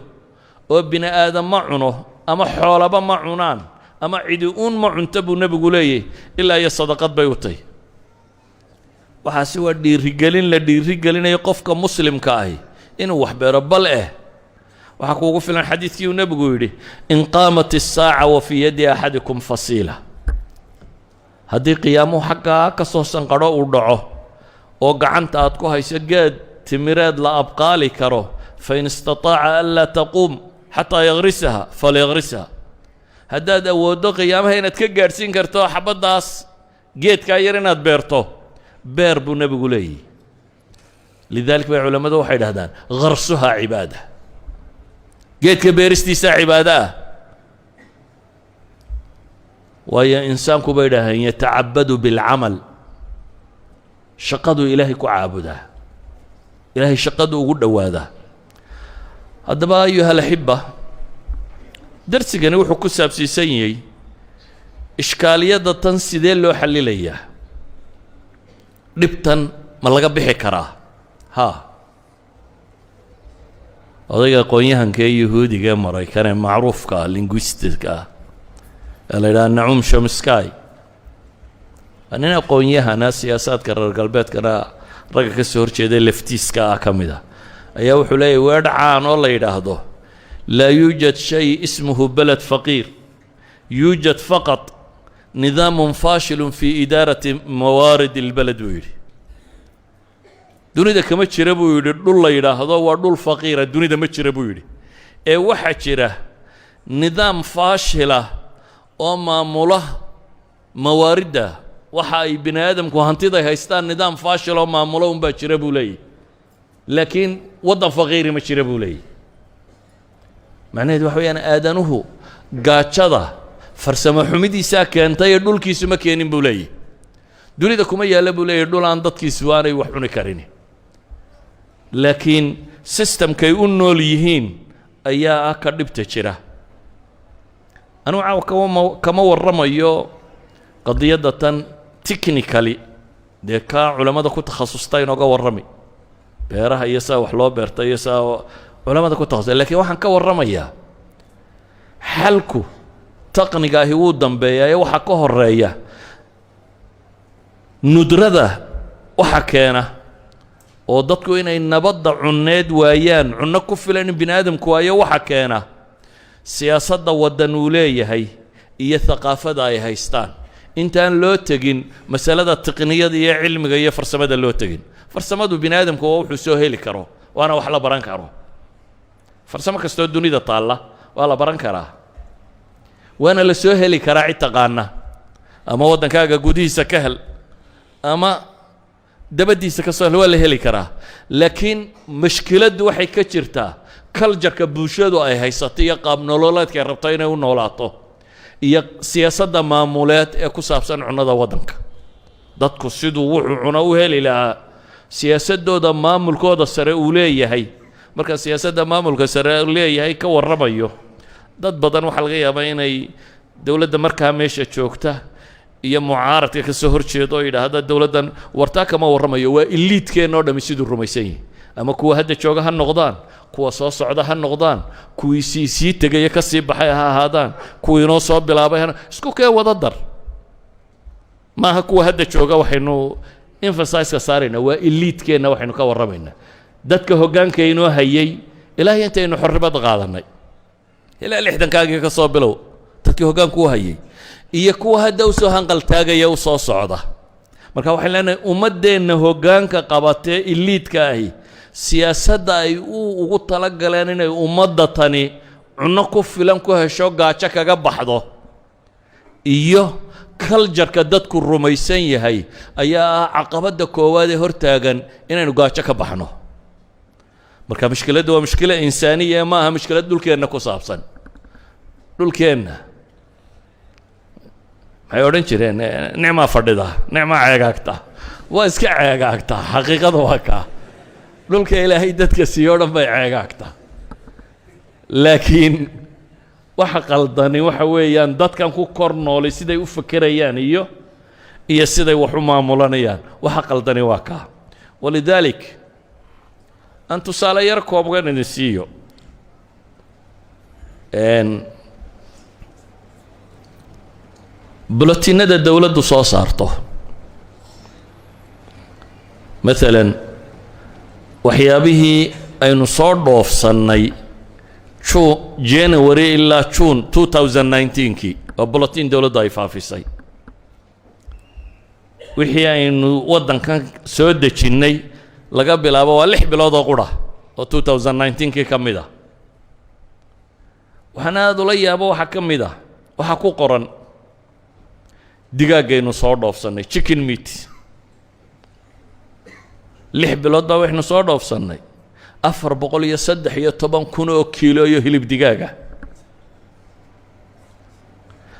oo bini aadam ma cuno ama xoolaba ma cunaan ama cidi uun ma cunto, buu nebigu leeyahy, ilaa iyo sadaqad bay u tahy. Waxaasi waa dhiirigelin la dhiirigelinayo qofka muslimka ahi inuu wax beero. Bal waxaa kuugu filan xadiidkii uu nebigu yidhi: إن قامت الساعة وفي يد أحدكم فصيلة. Haddii qiyaamuhu xaggaa ka soo sanqadho uu dhaco oo gacanta aad ku hayso geed timireed la abqaali karo, فإن استطاع ألا تقوم حتى يغرسها فليغرسها. Haddaad awooddo qiyaamaha inaad ka gaadhsiin karto xabaddaas geedkaa yar inaad beerto, beer, buu nebigu leeyihi. لذلك bay culammadu waxay dhahdaan: غرسها عبادة. Geedka beeristiisaa cibaado ah, waayo insaanku, bay dhahdeen, يتعبد بالعمل. Shaqaduu Ilaahay ku caabudaa, Ilaahay shaqadu ugu dhowaadaa. Haddaba, أيها الأحبة, darsigani wuxuu ku saabsiisan yahay ishkaaliyadda tan: sidee loo xallilayaa dhibtan? Ma laga bixi karaa? Haa. Odayga aqoon-yahanka ee Yahuudiga ee Maraykan ee macruufka ah, linguistka ah, ee la yidhaha Noam Chomsky, waa nin aqoon-yahana, siyaasaadka reer galbeedkana ragga ka soo horjeeday leftiiska ah ka mid ah, ayaa wuxuu leeyahy weedh caan oo la yidhaahdo: لا يوجد شيء اسمه بلد فقير، يوجد فقط نظام فاشل في إدارة موارد البلد, buu yidhi. Dunida kama jira, buu yidhi, dhul la yidhaahdo waa dhul faqiira, dunida ma jira, buu yidhi, ee waxaa jira nidaam faashila oo maamula mawaaridda, waxa ay bini aadamku hantiday haystaan. Nidaam faashil oo maamulo unbaa jira, buu leeyahy, laakiin waddan faqiiri ma jira, buu leeyahy. Macnaheedu waxa weeyaan, aadanuhu gaajada farsamo xumidiisaa keentay ee dhulkiisu ma keenin, buu leeyahy. Dunida kuma yaalla, buu leeyahy, dhul aan dadkiisu aanay wax cuni karin, laakiin systemkay u nool yihiin ayaa ah ka dhibta jira. Anugu caawa kama warramayo qadiyadda tan technically, dee kaa culammada ku takhasusta inooga warrami, beeraha iyo saa wax loo beerta iyo saa culamada ku takhasusta, lakiin waxaan ka warramayaa xalku taqniga ahi wuu dambeeyaa ee waxaa ka horeeya nudrada waxa keena oo dadku inay nabadda cunneed waayaan, cunno ku filan in bini aadamku waayo waxa keena. Siyaasadda waddan uu leeyahay iyo thaqaafada ay haystaan, intaan loo tegin masalada tiqniyada iyo cilmiga iyo farsamada loo tegin. Farsamadu bini aadamku waa wuxuu soo heli karo, waana wax la baran karo. Farsamo kastoo dunida taalla waa la baran karaa, waana la soo heli karaa cid taqaana. Ama waddankaaga gudihiisa ka hel ama dabaddiisa ka soo hel, waa la heli karaa. Laakiin mashkiladdu waxay ka jirtaa culture-ka bulshadu ay haysato iyo qaab nololeedka ay rabto inay u noolaato iyo siyaasadda maamuleed ee ku saabsan cunnada waddanka. Dadku siduu wuxuu cuno u heli lahaa, siyaasaddooda maamulkooda sare uu leeyahay. Marka siyaasadda maamulka sare leeyahay ka warramayo, dad badan waxaa laga yaabaa inay dowladda markaa meesha joogta iyo mucaaradka ka soo horjeeda oo yidhaahda dowladdan wartaa kama warramayo. Waa elite-keenna oo dhami siduu rumaysan yihi, ama kuwa hadda jooga ha noqdaan, kuwa soo socda ha noqdaan, kuwii sii tegaya ka sii baxay ha ahaadaan, kuwii inoo soo bilaabay ha isku kee wada dar. Maaha kuwa hadda jooga waxaynu emphasize-ka saaraynaa, waa elite-keenna waxaynu ka warramaynaa, dadka hoggaanka inoo hayay ilaahay intaynu xorribada qaadanay ilaa 60-kaagii ka soo bilow, dadkii hoggaanku u hayay iyo kuwa hadda usoo hanqaltaagaya, u soo socda. Marka waxaan leenahay, ummaddeenna hoggaanka qabatee elite-ka ahi siyaasadda ay u ugu talagaleen inay ummadda tani cunno ku filan ku hesho, gaajo kaga baxdo, iyo culture-ka dadku rumaysan yahay ayaa ah caqabadda koowaad ee hortaagan inaynu gaajo ka baxno. Marka mushkiladda waa mushkila insaaniya, ma aha mushkilad dhulkeenna ku saabsan. Dhulkeenna maxay odhan jireen? Nicmaa fadhida, nicmaa ceegaagta, waa iska ceegaagtaa. Xaqiiqada waa kaa, dhulka Ilaahay dadka siiyo o dhan bay ceegaagtaa. Laakiin waxa qaldani waxa weeyaan dadkan ku kor noolay siday u fekerayaan iyo siday wax u maamulanayaan. Waxa qaldani waa kaa. Walidaalik, aan tusaale yar kooban idin siiyo. Bulletin-nada dowladdu soo saarto, maalan waxyaabihii aynu soo dhoofsannay January ilaa June 2019-kii, waa bulletin dowladdu ay faafisay. Wixii aynu waddankan soo dejinnay laga bilaabo, waa 6 bilood oo qura oo 2019-kii ka mid ah. Waxaan aada ula yaabo waxaa ka mid ah waxaa ku qoran digaaggaynu soo dhoofsannay, chicken meat. 6 bilood baa waxaynu soo dhoofsannay 413,000 oo kiilo iyo hilib digaaga.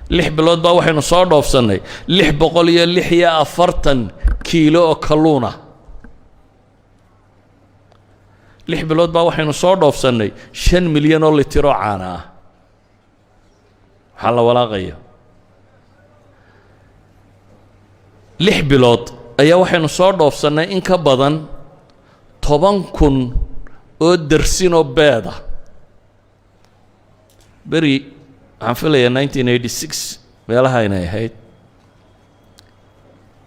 6 bilood baa waxaynu soo dhoofsannay 646 kiilo oo kalluuna. 6 bilood baa waxaynu soo dhoofsannay 5 milyan oo litir oo caana ah. Waxaa la walaaqaya, 6 bilood ayaa waxaynu soo dhoofsannay in ka badan 10,000 oo dersinoo beeda. Beri waxaan filayaa 1986 meelaha inay ahayd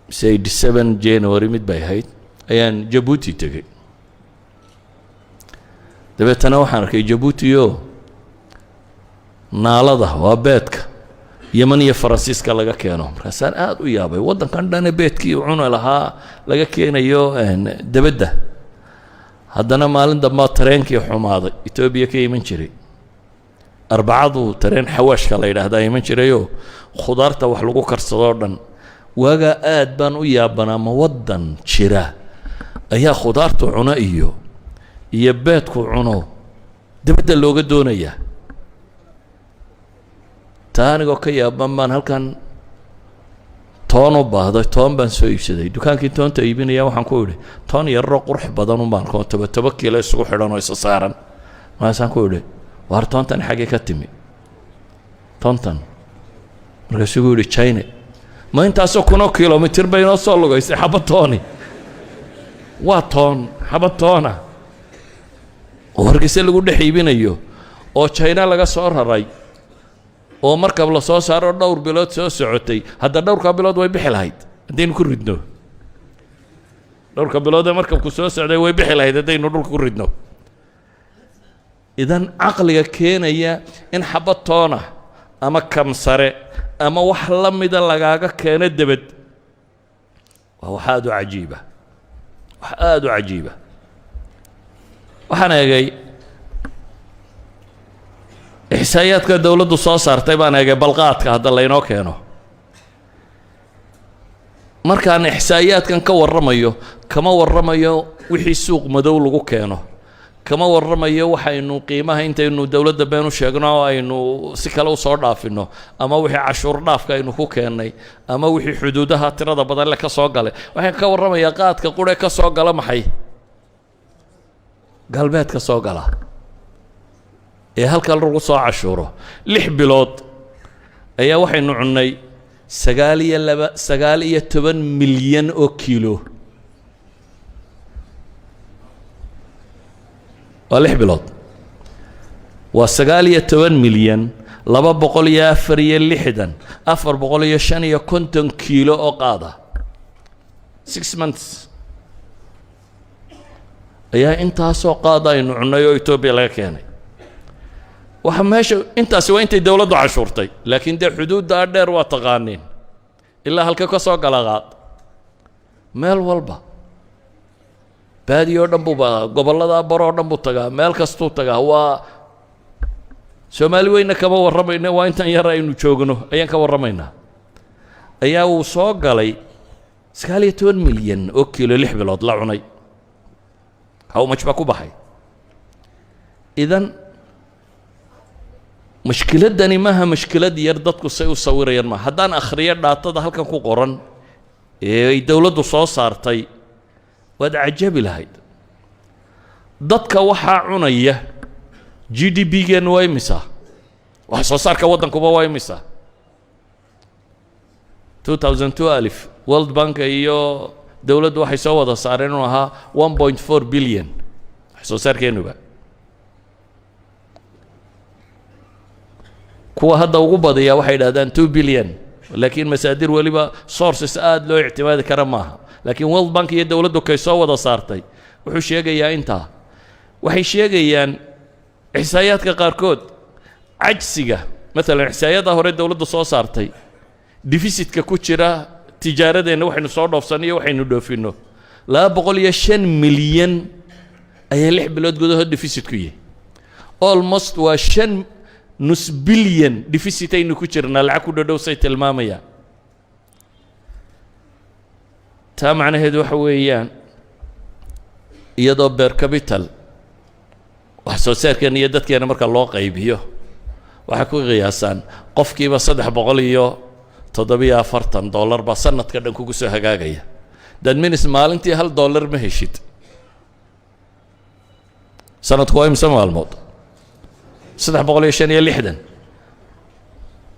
mise 87 January mid bay ahayd, ayaan Jabuuti tegey. Dabeetana waxaan arkay Jabuuti oo naalada, waa beedka Yeman iyo Faransiiska laga keeno. Markaasaan aada u yaabay, waddankan dhane beedkii uu cuni lahaa laga keenayo debedda. Haddana maalin dambaa tareenkii xumaaday Etoobiya ka iman jiray. Arbacadu tareen xawaashka la yidhaahdaa iman jirayoo khudaarta wax lagu karsadoo dhan. Waagaa aad baan u yaabanaa, ma waddan jira ayaa khudaartu cuno iyo beedku cuno debedda looga doonayaa? Taa anigoo ka yaaban baan halkan toon u baahday, toon baan soo iibsaday. Dukaankii toonta iibinaya waxaan ku idhi, toon yararo qurux badan un baan koo toba toba kiilo isugu xidhan oo isa saaran. Markaasaan ku idhi, "Waar, toontan xaggee ka timi toontan?" Markaasuu ku yidhi, "China." Ma intaasoo kunoo kilomitir bay inoo soo lugaysay xabad tooni? Waa toon, xabad toona oo Hargeysa lagu dhex iibinayo oo China laga soo raray oo markab la soo saaro, dhowr bilood soo socotay. Hadda dhowrka bilood way bixi lahayd haddaynu ku ridno. Dhowrka bilood ee markabku soo socday way bixi lahayd haddaynu dhulka ku ridno. Idan caqliga keenaya in xabad toona ama kamsare ama wax la mida lagaaga keeno debed waa wax aada u cajiiba, wax aada u cajiiba. Waxaan eegay ixsaa'iyaadka dowladdu soo saartay baan eegay. Balqaadka hadda laynoo keeno, markaan ixsaa'iyaadkan ka warramayo, kama warramayo wixii suuq madow lagu keeno, kama warramayo waxaynu qiimaha intaynu dowladda been u sheegno oo aynu si kale usoo dhaafinno, ama wixii cashuur dhaafka aynu ku keennay, ama wixii xuduudaha tirada badan le ka soo galay. Waxaan ka warramayaa qaadka qure ka soo gala maxay galbeed ka soo gala ee halkan lagu soo cashuuro. 6 bilood ayaa waxaynu cunnay sagaal iyo laba 19 milyan oo kiilo. Waa 6 bilood, waa 19,264,455 kiilo oo qaada. 6 months ayaa intaasoo qaada aynu cunnay oo Etoobiya laga keenay. Waxa meesha intaasi waa intay dowladdu cashuurtay, laakiin dee xuduuddaa dheer waa taqaaniin ilaa halka ka soo gala qaad. Meel walba, baadiyo o dhan buuba, gobollada baroo dhan buu tagaa, meel kastuu tagaa. Waa Soomaali weyna kama warramayno, waa intan yar aynu joogno ayaan ka warramaynaa. Ayaa uu soo galay 19 milyan oo kiilo 6 bilood la cunay. How much baa ku baxay? Idan mashkiladdani maaha mashkilad yar dadku say u sawirayaan. Maaha. Haddaan akhriyo data-da halkan ku qoran ee ay dowladdu soo saartay, waad cajabi lahayd. Dadka waxaa cunaya, GDP-geennu waa imisa? Wax soo saarka waddankuba waa imisa? 2012 World Bank iyo dowladdu waxay soo wada saareen inuu ahaa 1.4 billion wax soo saarkeennuba. Kuwa hadda ugu badiyaa waxay yidhahdaan 2 billion, laakiin masaadir weliba sources aada loo ictimaadi kara maaha. Laakiin World Bank iyo dowladdu kay soo wada saartay wuxuu sheegayaa intaa. Waxay sheegayaan ixsaayaadka qaarkood cajsiga, maalan ixsaayadda hore dowladdu soo saartay, deficit-ka ku jira tijaaradeenna, waxaynu soo dhoofsanno iyo waxaynu dhoofinno, 205 milyan ayaa 6 bilood gudahood deficit ku yahay. Almost waa shan nus bilyan deficit aynu ku jirnaa, lacag ku dhodhow say tilmaamayaan. Taa macnaheedu waxa weeyaan, iyadoo per capita wax soo saarkeena iyo dadkeena marka loo qaybiyo, waxay ku qiyaasaan qofkiiba $347 baa sanadka dhan kugu soo hagaagaya. That means maalintii $1 ma heshid. Sanadku waa imse maalmood? 365.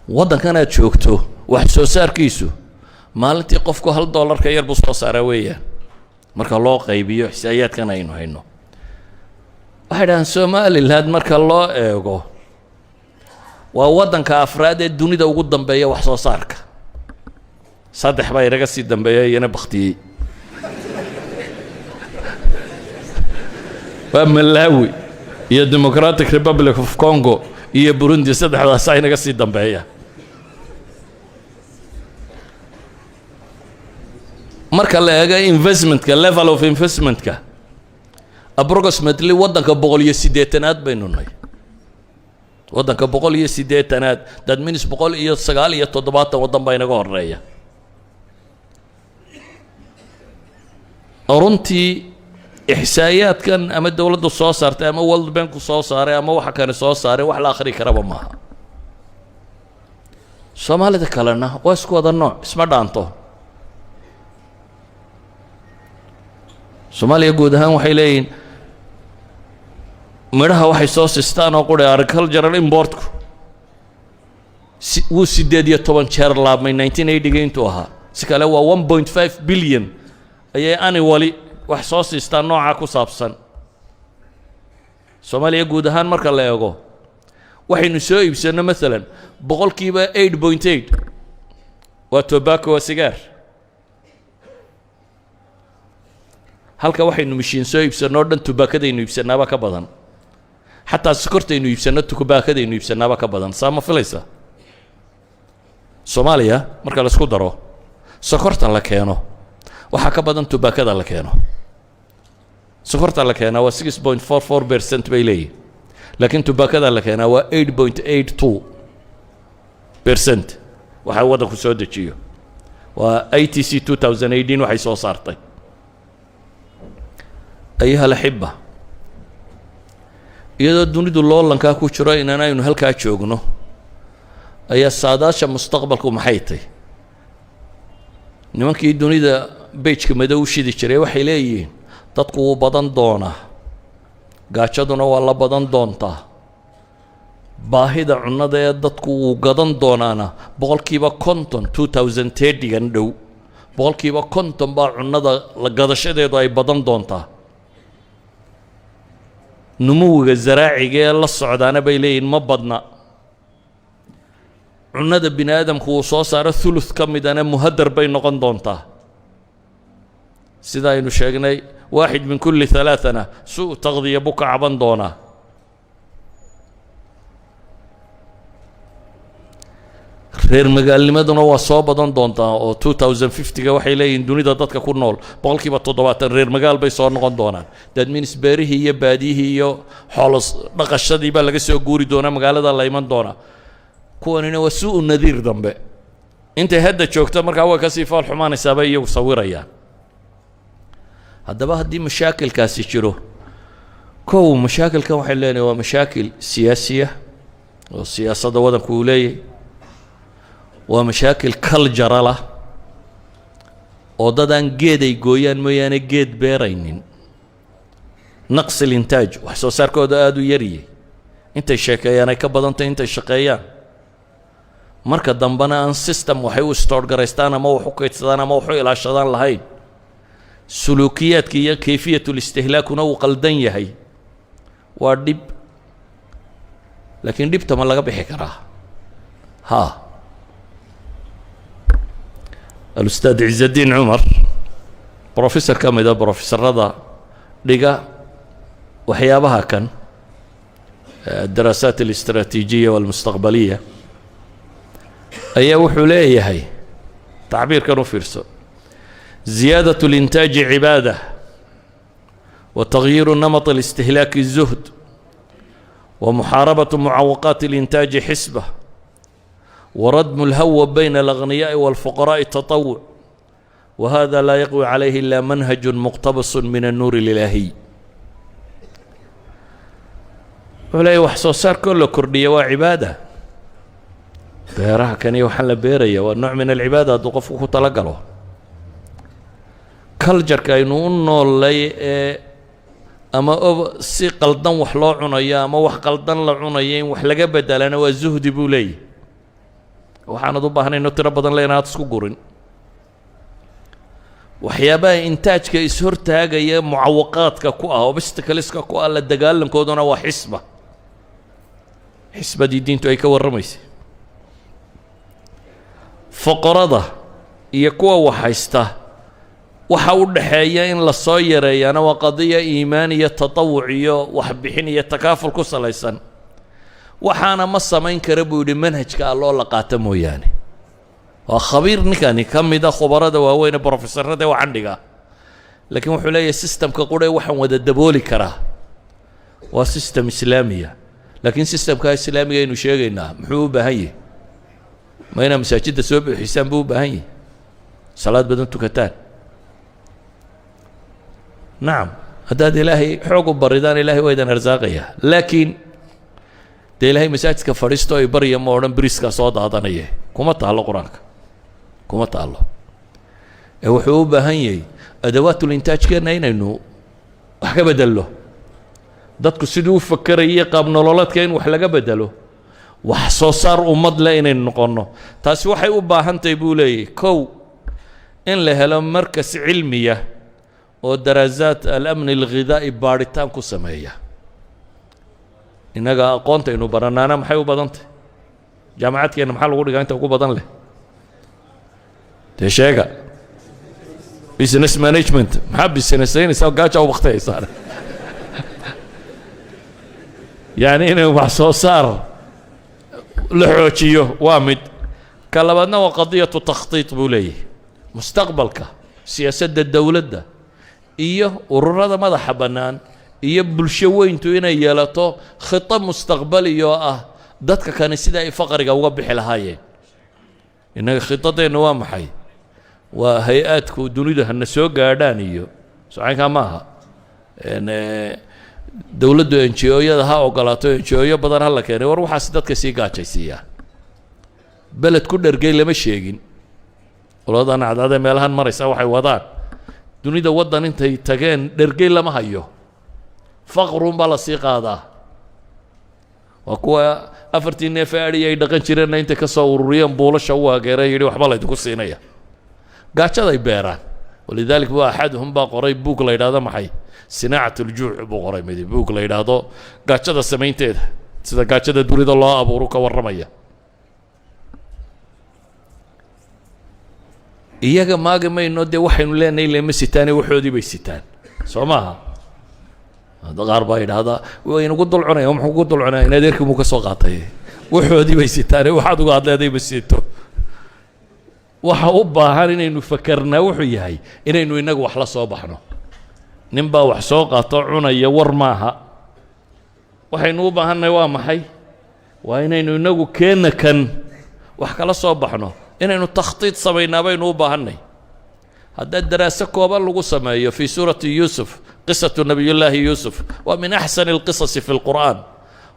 Waddankan aad joogto wax soo saarkiisu maalintii qofku $1 ka yar buu soo saaraa weeyaan, marka loo qaybiyo xisaayaadkan aynu hayno. Waxay dhahaan Somaliland marka loo eego waa waddanka afraad ee dunida ugu dambeeya wax soo saarka. Saddex baa inaga sii dambeeya, iyana baktiyey, waa Malawi iyo Democratic Republic of Congo iyo Burundi. Saddexdaasaa inaga sii dambeeya. Marka la eego investmentka, level of investmentka, approximately waddanka 180aad baynu nahay, waddanka 180aad. That means 179 waddan baa inaga horeeya. Runtii ixsaayaadkan ama dowladdu soo saartay ama World Banku soo saaray ama waxa kane soo saaray, wax la akhri karaba maaha. Soomaalida kalena waa isku wada nooc, isma dhaanto. Soomaaliya guud ahaan waxay leeyihiin midhaha waxay soo sistaan oo qura agricultural importku si wuu 18 jeer laabmay 1980-ga intuu ahaa. Si kale waa 1.5 billion ayay annually wax soo siistaan noocaa ku saabsan. Soomaaliya guud ahaan marka la eego, waxaynu soo iibsanno maalan 8.8% waa tobacco, waa sigaar, halka waxaynu mishiin soo iibsanno o dhan tubaakadaynu iibsanaaba ka badan. Xataa sokortaynu iibsanno, tubaakadaynu iibsannaaba ka badan. Saa ma filaysa? Soomaaliya marka la isku daro, sokorta la keeno waxaa ka badan tubaakada la keeno. Sokorta la keenaa waa 6.44% bay leeyihin, laakiin tubaakada la keenaa waa 8.82%. Waxaa waddanku soo dejiyo waa ITC 2018 waxay soo saartay. أيها الأحبة, iyadoo dunidu loolankaa ku jiro, inaan aynu halkaa joogno, ayaa saadaasha mustaqbalku maxay tahy? Nimankii dunida bejka madow u shidi jiray waxay leeyihiin dadku wuu badan doonaa, gaajaduna waa la badan doontaa, baahida cunnada ee dadku wuu gadan doonaana 50% 2030-gan dhow 50% baa cunnada la gadashadeedu ay badan doontaa. Numuwiga zaraaciga ee la socdaana, bay leeyihin, ma badna. Cunnada bini aadamku uu soo saaro thuluth ka midana muhadar bay noqon doontaa. Sida aynu sheegnay, واحد من كل ثلاثة na سوء تغذية buu ka caban doonaa. Reer magaalnimaduna waa soo badan doontaa, oo 2050-ga waxay leeyihiin dunida dadka ku nool 70% reer magaal bay soo noqon doonaan. That means beerihii iyo baadiyihii iyo xoolo dhaqashadii baa laga soo guuri doonaa, magaalada la iman doonaa. Kuwanina waa سوء nadiir dambe. Intay hadda joogto markaa way kasii fool xumaanaysaa bay iyagu sawirayaan. Haddaba haddii mashaakilkaasi jiro, kow, mashaakilkan waxay leenahay waa mashaakil siyaasiya oo siyaasadda waddanku uu leeyahy, waa mashaakil cultural ah oo dad aan geed ay gooyaan mooyaane geed beeraynin, نقص الإنتاج, wax soo saarkooda aada u yaryay, intay sheekeeyaan ay ka badantay intay shaqeeyaan. Marka dambena aan system waxay u store garaystaan ama wax u kaydsadaan ama wax u ilaashadaan lahayn, suluukiyaadka iyo كيفية الاستهلاك kuna uu qaldan yahay. Waa dhib, laakiin dhibta ma laga bixi karaa? Ha, الأستاذ Ciزaddiin Cumar, professor ka mida professorada dhiga waxyaabaha kan الدراسات الاستراتيجية والمستقبلية, ayaa wuxuu leeyahay, tacbiirkan u fiirso: زيادة الإنتاج عبادة وتغيير نمط الاستهلاك زهد ومحاربة معوقات الإنتاج حسبة وردم الهوة بين الأغنياء والفقراء تطوع، وهذا لا يقوي عليه إلا منهج مقتبس من النور الإلهي. Wuxuu leeyahy wax soo saarkoo la kordhiya waa cibaada. Beeraha kani waxaan la beeraya waa nooc من العبادة hadduu qofku ku talagalo. Cultureka aynu u noolay ee ama o si qaldan wax loo cunayo ama wax qaldan la cunayo in wax laga bedelana waa zuhdi, buu leeyahy. Waxaanad u baahnayno tiro badan le inaad isku gurin. Waxyaabaha intaajka is-hortaagaya, mucawaqaadka ku ah, obstacleska ku ah, la dagaalankooduna waa xisba, xisbadii diintu ay ka warramaysay. Foqorada iyo kuwa waxhaysta waxa u dhaxeeya in la soo yareeyaana waa qadiya iimaan iyo tatawuc iyo waxbixin iyo takaaful ku salaysan. Waxaana ma samayn kara, buu yidhi, manhajka alloo la qaato mooyaane. Waa khabiir ninkani, ka mida khubarada waaweyne, brofesorada ee candhiga, laakiin wuxuu leeyahay systemka qudhe waxaan wada dabooli karaa waa system islaamiya. Laakiin systemka islaamiga aynu sheegaynaa muxuu u baahan yahay? Ma inaad masaajidda soo buuxisaan buu u baahan yahay, salaad badan tukataan? Nacam, haddaad Ilaahay xoog u baridaan, Ilahay waa idan arsaaqaya, laakiin dee Ilaahay masaajidka fadhiisto ay barya ma odhan. Briskaa soo daadanaya kuma taallo Qur-aanka, kuma taallo. Ee wuxuu u baahan yahay أدوات الإنتاج keenna inaynu wax ka bedello, dadku siduu u fakerayay, qaab nololeedka in wax laga bedelo, wax soo saar ummad leh inaynu noqonno. Taasi waxay u baahan tahay, buu leeyahy, kow, in la helo markas cilmiya oo دراسات الأمن الغذائي baadhitaan ku sameeya. Innaga aqoontaynu baranaana maxay u badan tahay? Jaamacadkeenna maxaa lagu dhigaa inta ugu badan leh? Dee sheega. Business management. Maxaa businessaynaysaa? Gaaja u baktayaysaa. Yacni inay wax soo saar la xoojiyo waa mid. Ka labaadna waa قضية تخطيط buu leeyahay. Mustaqbalka siyaasadda dowladda iyo ururada madaxa bannaan iyo bulsho weyntu inay yeelato خطة mustaqbali oo ah dadka kani sida ay faqriga uga bixi lahaayeen. Innaga khidadeennu waa maxay? Waa hay-aadku dunidu hana soo gaadhaan iyo socaynkaa ma aha. Dowladdu NGO-yada ha ogolaato, NGO-yo badan ha la keenay. War waxaas dadka sii gaajaysiiyaa. Beled ku dhergay lama sheegin. Qoladan cadcadee meelahan maraysa waxay wadaan, dunida waddan intay tageen dhergey lama hayo, faqrun baa lasii qaadaa. Waa kuwa afartii neef ee adhi ay dhaqan jireenna intay ka soo ururiyeen buulasha u hageereen, yidhi waxba laydinku siinaya. Gaajaday beeraan. ولذلك bu أحدهم baa qoray buug la yidhahdo maxay, صناعة الجوع buu qoray midi, buug la yidhaahdo gaajada samaynteeda, sida gaajada dunida loo abuuru ka warramaya. Iyaga maagi mayno dee, waxaynu leenahay lema sitaane, waxoodii bay sitaan, soo maaha? Qaar baa yidhaahdaa waynagu dul cunaya. Muxuu ku dul cunaya? In adeerkii muu ka soo qaatay? Waxoodii bay sitaane, waxaad uga hadleeday ma sito. Waxa u baahan inaynu fakarnaa wuxuu yahay inaynu inagu wax la soo baxno. Nin baa wax soo qaato cunaya, war maaha. Waxaynu u baahannahay waa maxay? Waa inaynu inagu keenna kan wax kala soo baxno, inaynu تخطيط samaynaa baynu u baahannay. Haddaa daraaso kooban lagu sameeyo في سورة يوسف، قصة نبي الله يوسف waa من أحسن القصص في القرآن.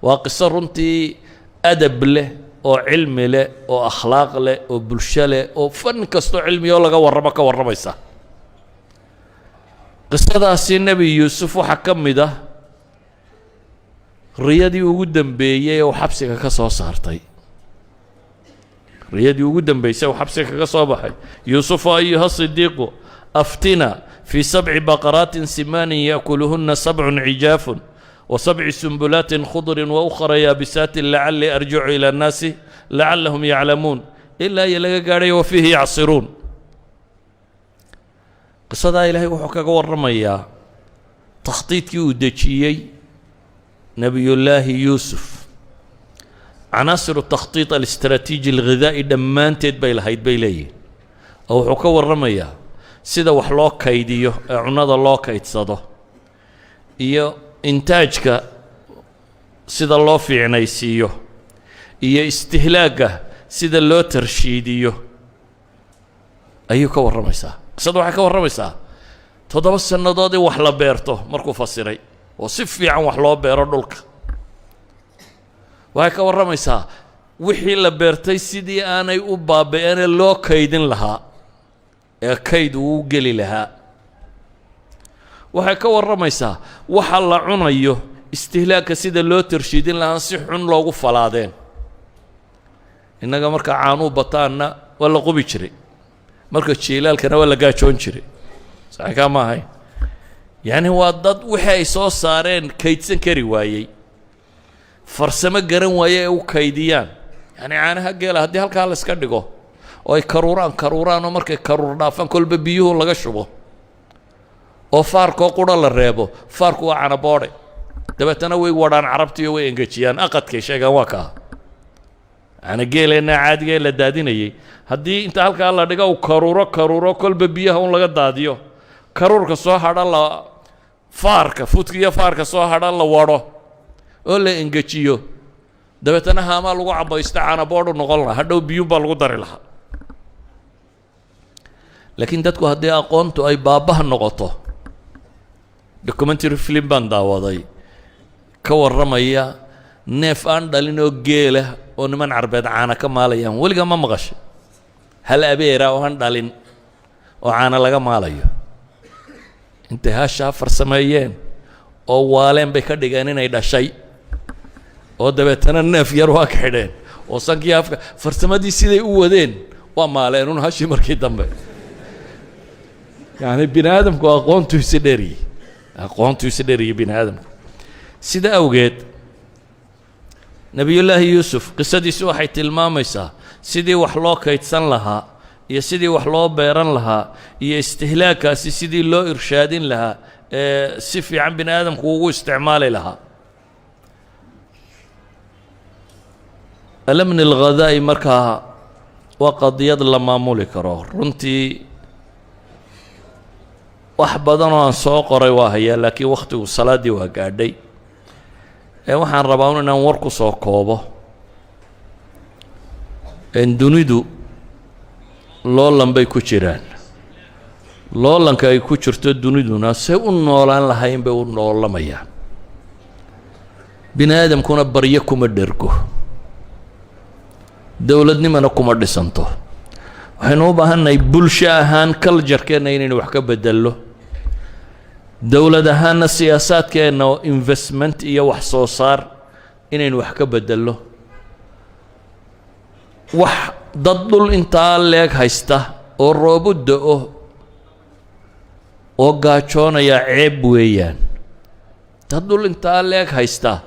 Waa qiso runtii adab leh oo cilmi leh oo akhlaaq leh oo bulsho leh oo fan kastoo cilmi oo laga warramo ka warramaysa. Qisadaasi Nebi Yuusuf waxaa ka mid ah riyadii ugu dambeeyey ee uu xabsiga ka soo saartay, riyadii ugu dambeysay uu xabsiga kaga soo baxay. يوسف أيها الصديق أفتنا في سبع بقرات سمان يأكلهن سبع عجاف وسبع سنبلات خضر وأخر يابسات لعلي أرجع إلى الناس لعلهم يعلمون، ilaa iyo laga gaadhay وفيه يعصرون. Qisadaa Ilaahay wuxuu kaga warramayaa takhtiidkii uu dejiyey Nebiyullaahi Yuusuf. عناصر التخطيط الاستراتيجي الغذائي dhammaanteed bay lahayd, bay leeyihin, oo wuxuu ka warramayaa sida wax loo kaydiyo ee cunnada loo kaydsado iyo intaajka sida loo fiicnaysiiyo iyo istihlaagga sida loo tarshiidiyo ayuu ka warramaysaa. Qisada waxay ka warramaysaa 7 sannadood in wax la beerto markuu fasiray oo si fiican wax loo beero dhulka. Waxay ka warramaysaa wixii la beertay sidii aanay u baaba-eene loo kaydin lahaa ee kayd uu u geli lahaa. Waxay ka warramaysaa waxa la cunayo, istihlaagka sida loo tarshiidin lahaa si xun loogu falaadeen. Innaga marka caanuu bataanna waa la qubi jiray, marka jiilaalkana waa la gaajoon jiray. Saxikaa ma ahayn? Yacni waa dad wixii ay soo saareen kaydsan kari waayey, farsamo garan waaye ee u kaydiyaan. Yacni caanaha geela haddii halkaa la iska dhigo oo ay karuuraan karuuraan oo markay karuur dhaafaan kolba biyuhu laga shubo oo faarkoo qura la reebo, faarku waa canaboodhe. Dabeetana way wadhaan carabtiiyo way engejiyaan. Aqadkay sheegaan waa kaa caanageeleenna caadiga ee la daadinayey. Haddii inta halkaa la dhigo uu karuuro karuuro, kolba biyaha un laga daadiyo, karuurka soo hadha la faarka fuudka iyo faarka soo hadha la wadho oo la engejiyo, dabeetana haamaa lagu cabaysto, canaboodhu noqon lahaa. Hadhow biyuun baa lagu dari lahaa. Laakiin dadku haddii aqoontu ay baabah noqoto. Documentary film baan daawaday ka warramaya neef aan dhalin oo geela oo niman Carbeed caana ka maalayaan. Weligaa ma maqashay hal abeera oo aan dhalin oo caana laga maalayo? Intay hashaa farsameeyeen oo waaleen bay ka dhigeen inay dhashay, oo dabeetana neef yar waa ka xidheen oo sankii afka farsamadii siday u wadeen waa maaleen un hashii markii dambe. Yacni bini aadamku aqoontu isi dheriyey, aqoontu isi dheriyey bini aadamku. Sida awgeed Nebiyullaahi Yuusuf qisadiisu waxay tilmaamaysaa sidii wax loo kaydsan lahaa iyo sidii wax loo beeran lahaa iyo istihlaagkaasi sidii loo irshaadin lahaa ee si fiican bini aadamku ugu isticmaali lahaa. الأمن الغذائي markaa waa qadiyad la maamuli karo. Runtii wax badan oo aan soo qoray waa hayaa, laakiin wakhtigu salaaddii waa gaadhay. Ee waxaan rabaa un inaan war ku soo koobo. Dunidu loolan bay ku jiraan. Loolanka ay ku jirto duniduna, say u noolaan lahayn bay u noolamayaan. Bini aadamkuna baryo kuma dhergo, dowladnimana kuma dhisanto. Waxaynu u baahannahay bulsho ahaan culture-keenna inaynu wax ka bedello, dowlad ahaanna siyaasaadkeenna oo investment iyo wax soo saar inaynu wax ka bedello. Wax dad dhul intaa leeg haysta oo roobu da'o oo gaajoonaya ceeb weeyaan. Dad dhul intaa leeg haysta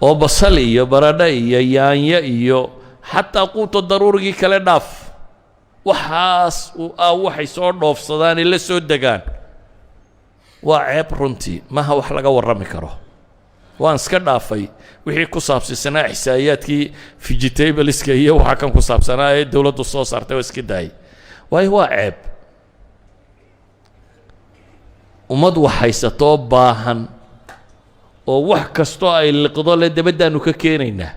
oo basal iyo baradho iyo yaanyo iyo xataa quuto daruurigii kale dhaaf, waxaas ah waxay soo dhoofsadaan ee la soo degaan, waa ceeb runtii. Maha wax laga warrami karo. Waan iska dhaafay wixii ku saabsiisanaa ixsaa'iyaadkii vegetables-ka iyo waxa kan ku saabsanaa ee dowladdu soo saartay, waa iska daayay, waayo waa ceeb. Ummad wax haysatoo baahan oo wax kastoo ay liqdo le dabaddaanu ka keenaynaa.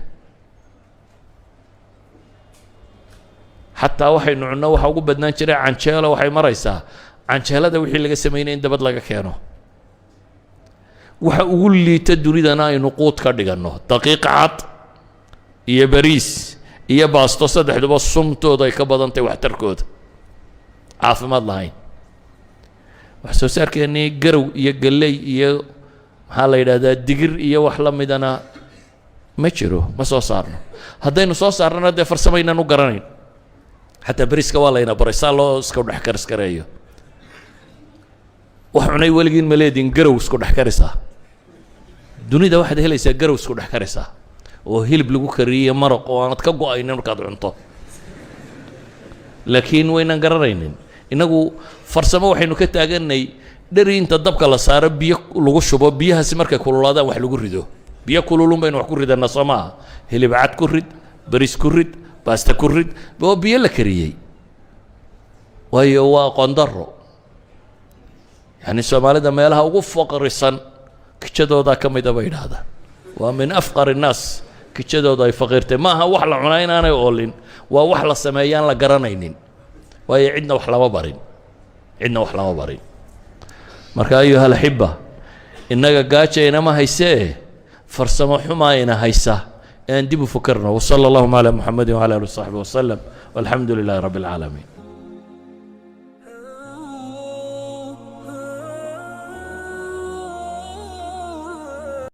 Xataa waxaynu cunno waxa ugu badnaan jiray canjeelo. Waxay maraysaa canjeelada wixii laga samaynaya in dabad laga keeno. Waxa ugu liita dunidana aynu quud ka dhiganno, daqiiq cad iyo bariis iyo baasto, saddexduba sumtooda ay ka badantahay waxtarkooda, caafimaad lahayn. Wax soo saarkeennii garow iyo galley iyo maxaa la yidhahdaa digir iyo wax la midana ma jiro, ma soo saarno. Haddaynu soo saarnana, dee farsamaynan u garanayn. Xataa beriiska waa layna baray saa loo iska dhex kariskareeyo. Wax cunay weligiin ma leedin garow isku dhex karisaa? Dunida waxaad helaysaa garow isku dhex karisaa oo hilib lagu kariyey, maraq oo aanad ka go'aynin markaad cunto, laakiin waynan garanaynin innagu farsamo. Waxaynu ka taaganay dheri inta dabka la saaro, biyo lagu shubo, biyahaasi markay kululaadaan wax lagu rido. Biyo kululun baynu wax ku ridanaa, soo maaha? Hilib cad ku rid, bariis ku rid, baasta ku rid, oo biyo la kariyey. Waayo, waa qondaro. Yacni Soomaalida meelaha ugu faqrisan kijadoodaa ka mida bay idhaahdaan. Waa من أفقر الناس. Kijadooda ay faqiirtay. Ma aha wax la cunaa inaanay oolin, waa wax la sameeyaan la garanaynin, waayo cidna wax lama barin, cidna wax lama barin. Marka أيها الأحبة, innaga gaaja inama haysee, farsamo xumaa ina haysa ee aan dib u fakarno. وصلى اللهم على محمد وعلى آله وصحبه وسلم والحمد لله رب العالمين.